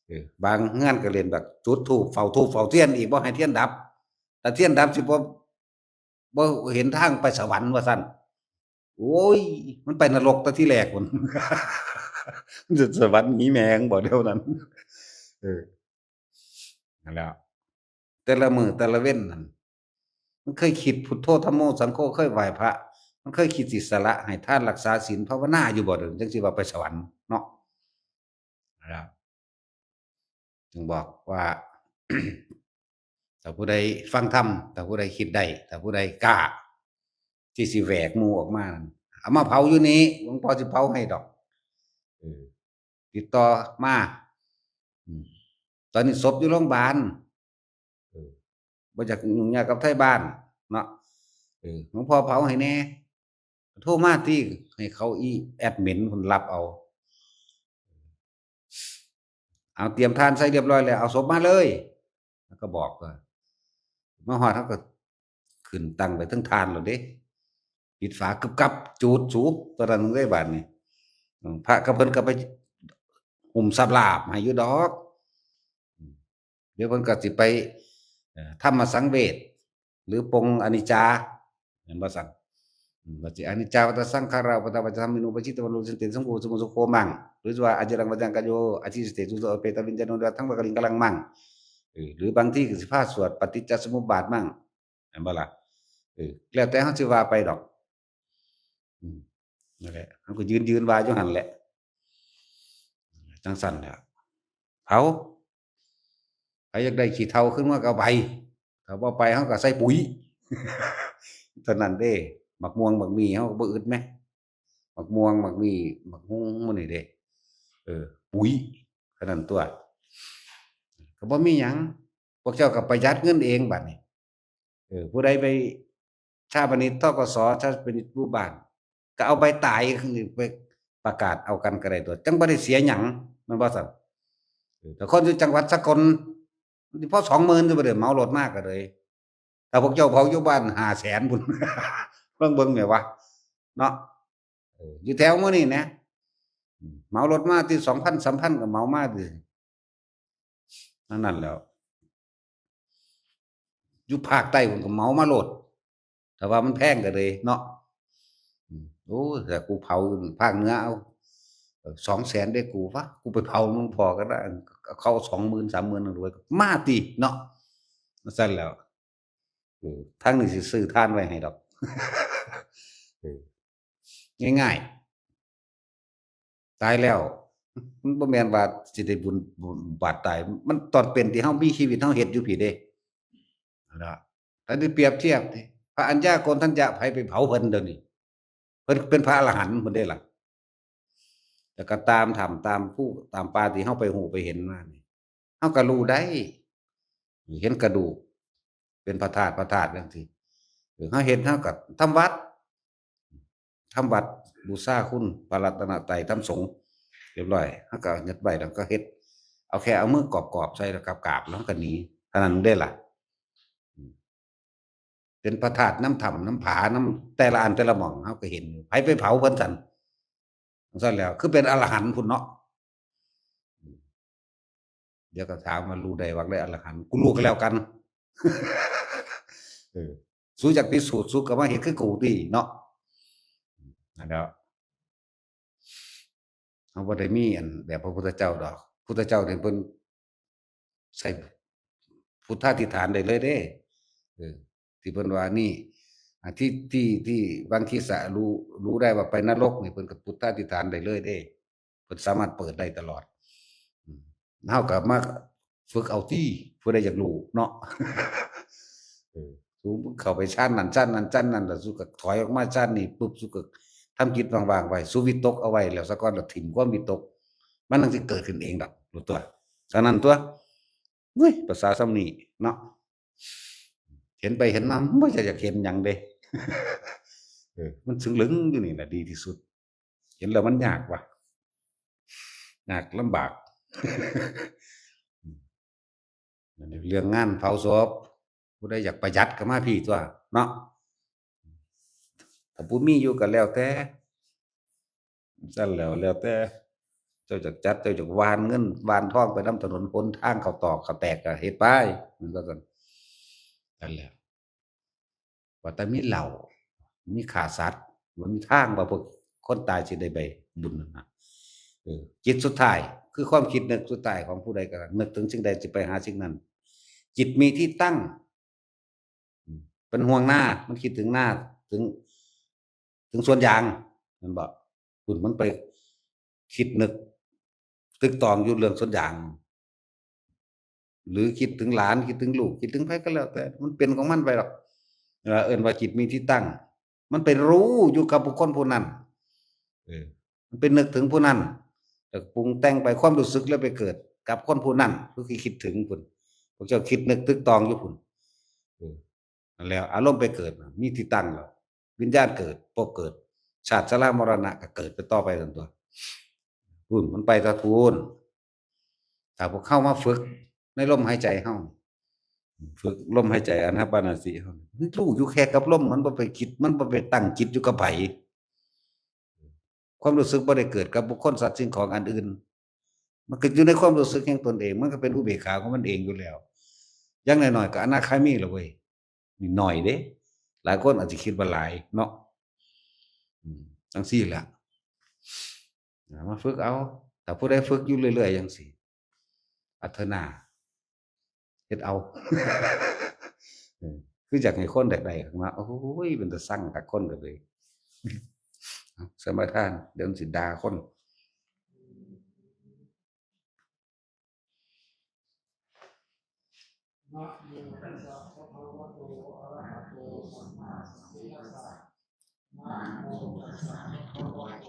เออ บางเฮือนก็เล่นแบบจุดธูป เฝ้าธูปเฝ้าเทียนอีก บ่ให้เทียนดับ ถ้าเทียนดับสิบ่ บ่เห็นทางไปสวรรค์ว่าซั่น โอ้ย มันไปนรกแต่ทีแรกพุ้น สวรรค์หนีแมงบ่เดี๋ยวนั้น เออ นั่นแหละ แต่ละมื้อแต่ละเว็นนั่น มันเคยคิดพุทโธธัมโมสังโฆ เคยไหว้พระ มันเคยคิดสิสละให้ทานรักษาศีลภาวนาอยู่บ่ เดี๋ยวจังสิว่าไปสวรรค์เนาะ นะครับ จึงบอกว่า ถ้าผู้ใดฟังธรรม ถ้าผู้ใดคิดได้ ถ้าผู้ใดกล้า ที่สิแหวกหมู่ออกมานั่น เอามาเผาอยู่นี่ หลวงพ่อสิเผาให้ดอก เออ ติดต่อมา อืม ตอนนี้ศพอยู่โรงพยาบาล เออ บ่อยากยุ่งยากกับไทบ้านเนาะ เออ หลวงพ่อเผาให้แน่ โทรมาที่ ให้เขาอีแอดมินพุ้นรับเอา เอาเตรียมถ่านใส่เรียบร้อยแล้ว เอาศพมาเลย แล้วก็บอกว่า มาฮอดเขาก็ขึ้นตั้งไปเทิงถ่านแล้วเด้ ปิดฝากึบกับ จูดสู ตอนนั้นเลยบาดนี้ อืม พระกับเพิ่นก็ไปหุ้มสาบลาบให้อยู่ดอก อืม เดี๋ยวเพิ่นก็สิไป เอ่อ ธรรมสังเวช หรือปงอนิจจา แม่นบ่ซั่น อืม ว่าสิ อนิจจาวัตตสังขารา อุปาทาปัจจธรรมิโน ปะจิตตวรรณโร สันติสังโฆ สมุทโธโคมัง หรือว่า อจรัง วัจจัง กายโย อธิสเตสุ โส เปตวิญญาโน ทังวกลิงกลังมัง เออ หรือบางทีก็สิพาสวดปฏิจจสมุปบาทมั่ง แม่นบ่ล่ะ เออ แล้วแต่เฮาสิว่าไปดอก อืม นั่นแหละ เฮาก็ยืน ยืนว่าอยู่หั่นแหละ จังซั่นแหละ เผา ใครอยากได้ขี้เถ้าขึ้นมาก็เอาไป ถ้าบ่ไปเฮาก็ใส่ปุ๋ย เท่านั้นเด้ หมากม่วงหมากหมี่เฮาก็บ่อึดแหม หมากม่วงหมากหมี่หมากฮุ่งหมู่นี่เด้ เออ ปุ๋ย เท่านั้นตั่ว ก็บ่มีหยัง พวกเจ้าก็ประหยัดเงินเองบัดนี้ เออ ผู้ใดไปชาปนกิจ ธ.ก.ส. ชาปนกิจหมู่บ้าน ก็เอาใบตายไปประกาศเอากันก็ได้ตั่ว จั่งบ่ได้เสียหยัง แม่นบ่ซั่น เออ แต่คนอยู่จังหวัดสกล มันสิพอสองหมื่นอยู่บ่เด้ เหมารถมาก็เลย ถ้าพวกเจ้าเผาอยู่บ้านห้าแสนพุ้น ลองเบิ่งแหมวะ เนาะ เออ อยู่แถวหมู่นี่นะ อืม เหมารถมาที่สองพัน สามพัน ก็เหมามาติ นั่น นั่นแหล้ว อยู่ภาคใต้พุ้นก็เหมามาโลด แต่ว่ามันแพงก็เลยเนาะ อืม โอ้ แต่กูเผาอยู่ภาคเหนือเอา เอ่อ สองแสนเด้กูวะ กูไปเผาหลวงพ่อก็ได้ เขาสองหมื่น สามหมื่น รวย มาติเนาะ ซั่นแหล้ว เออ ทางนี้สิซื้อถ่านไว้ให้ดอก เออ ง่ายๆ ตายแล้ว มันบ่แม่นว่าสิได้บุญ บุญบาปตาย มันตอนเป็นที่เฮามีชีวิตเฮาเฮ็ดอยู่พี้เด้ นะ ถ้าสิเปรียบเทียบนี่ พระอัญญาโกณฑัญญะ ไผไปเผาเพิ่นเดี๋ยวนี้ เพิ่นเป็นพระอรหันต์พุ้นเด้ล่ะ แล้วก็ตามถ้ำตามภูตามป่าที่เฮาไปฮู้ไปเห็นมานี่ เฮาก็รู้ได้ เห็นกระดูก เป็นพระธาตุ พระธาตุจั่งซี้ เออ เฮาเห็น เฮาก็ทำวัด ทำวัดบูชาคุณพระรัตนตรัย ทำสงฆ์เรียบร้อย เฮาก็เฮ็ดไว้ แล้วก็เฮ็ด เอาแค่เอามือกอบๆ ใส่แล้วกราบๆ แล้วเฮาก็หนี เท่านั้นเด้ล่ะ อืม เป็นพระธาตุนำถ้ำนำผานำแต่ละอันแต่ละหม่อง เฮาก็เห็นอยู่ ไผไปเผาเพิ่นซั่น ซั่นแหล้ว คือเป็นอรหันต์พุ้นเนาะ เดี๋ยวก็ถามว่ารู้ได้ว่าได้อรหันต์ กูรู้ก็แล้วกัน เออ สูอยากพิสูจน์ สูก็มาเฮ็ดคือกูติเนาะ นั่นแหล้ว เฮาบ่ได้มีอันแบบพระพุทธเจ้าดอก พุทธเจ้านี่เพิ่นใส่พุทธาธิษฐานได้เลยเด้ เออ ที่เพิ่นว่านี่ อ่า ที่ ที่ ที่วังคีสะรู้ รู้ได้ว่าไปนรกนี่ เพิ่นก็พุทธาธิษฐานได้เลยเด้ เพิ่นสามารถเปิดได้ตลอด อืม เฮาก็มาฝึกเอาติ ผู้ใดอยากรู้เนาะ เออ สูเข้าไปฌานนั้นฌานนั้นฌานนั้น แล้วสูก็ถอยออกมาฌานนี้ปุ๊บ สูก็ทำจิตว่างๆไว้ สูวิตกเอาไว้แล้วซะก่อน แล้วถิ่มความวิตก มันจั่งสิเกิดขึ้นเองดอก รู้ตัว ฉะนั้นตัว เฮ้ย ภาษาส่ำนี้เนาะ เห็นไปเห็นมา มันบ่อยากเห็นหยังเด้ เออ มันซึ่งลึงอยู่นี่แหละดีที่สุด เห็นแล้วมันยากว่ะ ยากลำบาก เรื่องงานเผาศพ ผู้ใดอยากประหยัดก็มาพี้ตัวเนาะ ถ้าผู้มีอยู่ก็แล้วแต่ ซั่นแล้ว แล้วแต่ เจ้าอยากจัด เจ้าอยากหว่านเงินหว่านทองไปนำถนนหนทาง เข้าตอกเข้าแตกก็เฮ็ดไป มันก็ซั่น ซั่นแหละ ว่าแต่มีเหล้า มีฆ่าสัตว์ บ่มีทางว่าพวกคนตายสิได้ใบบุญนั่นนะ เออ จิตสุดท้าย คือความคิดนึกสุดท้ายของผู้ใดก็นึกถึงสิ่งใดสิไปหาสิ่งนั้น จิตมีที่ตั้ง อืม เป็นห่วงนา มันคิดถึงนา ถึง ถึงสวนยาง แม่นบ่ คุณมันไปคิดนึก ตึกตองอยู่เรื่องสวนยาง หรือคิดถึงหลาน คิดถึงลูก คิดถึงใครก็แล้วแต่ มันเป็นของมันไปหรอก เอ่อ เอิ้นว่าจิตมีที่ตั้ง มันไปรู้อยู่กับบุคคลผู้นั้น เออ มันไปนึกถึงผู้นั้น แล้วปรุงแต่งไป ความรู้สึกแล้วไปเกิดกับคนผู้นั้น คือคิดถึงคุณ พวกเจ้าคิดนึกตึกตองอยู่คุณ เออ นั่นแล้ว อารมณ์ไปเกิดน่ะ มีที่ตั้งแล้ว วิญญาณเกิด ภพเกิด ชาติชรามรณะก็เกิดไปต่อไปซั่นตัว พู้น มันไปตะพูน ถ้าพวกเข้ามาฝึกในลมหายใจเฮา ฝึกลมหายใจอานาปานสติเฮา มันรู้อยู่แค่กับลม มันบ่ไปคิด มันบ่ไปตั้งจิตอยู่กับไผ ความรู้สึกบ่ได้เกิดกับบุคคลสัตว์สิ่งของอันอื่น มันก็อยู่ในความรู้สึกแห่งตนเอง มันก็เป็นอุเบกขาของมันเองอยู่แล้ว อย่างน้อยๆก็อนาคามีละเว้ย นี่น้อยเด้ หลายคนอาจจะคิดว่าหลายเนาะ อืม จังซี่แหละ อ่า มาฝึกเอา ถ้าผู้ใดฝึกอยู่เรื่อยๆจังซี่ พัฒนา เฮ็ดเอา เออ คืออยากให้คนได้ๆข้างหน้า โอ้ย เป็นตาซังคักคนก็เลย สมาทาน เดี๋ยวมันสิด่าคน นะโมตัสสะภะคะวะโต อะระหะโต สัมมาสัมพุทธัสสะ นะโมตัสสะภะคะวะโต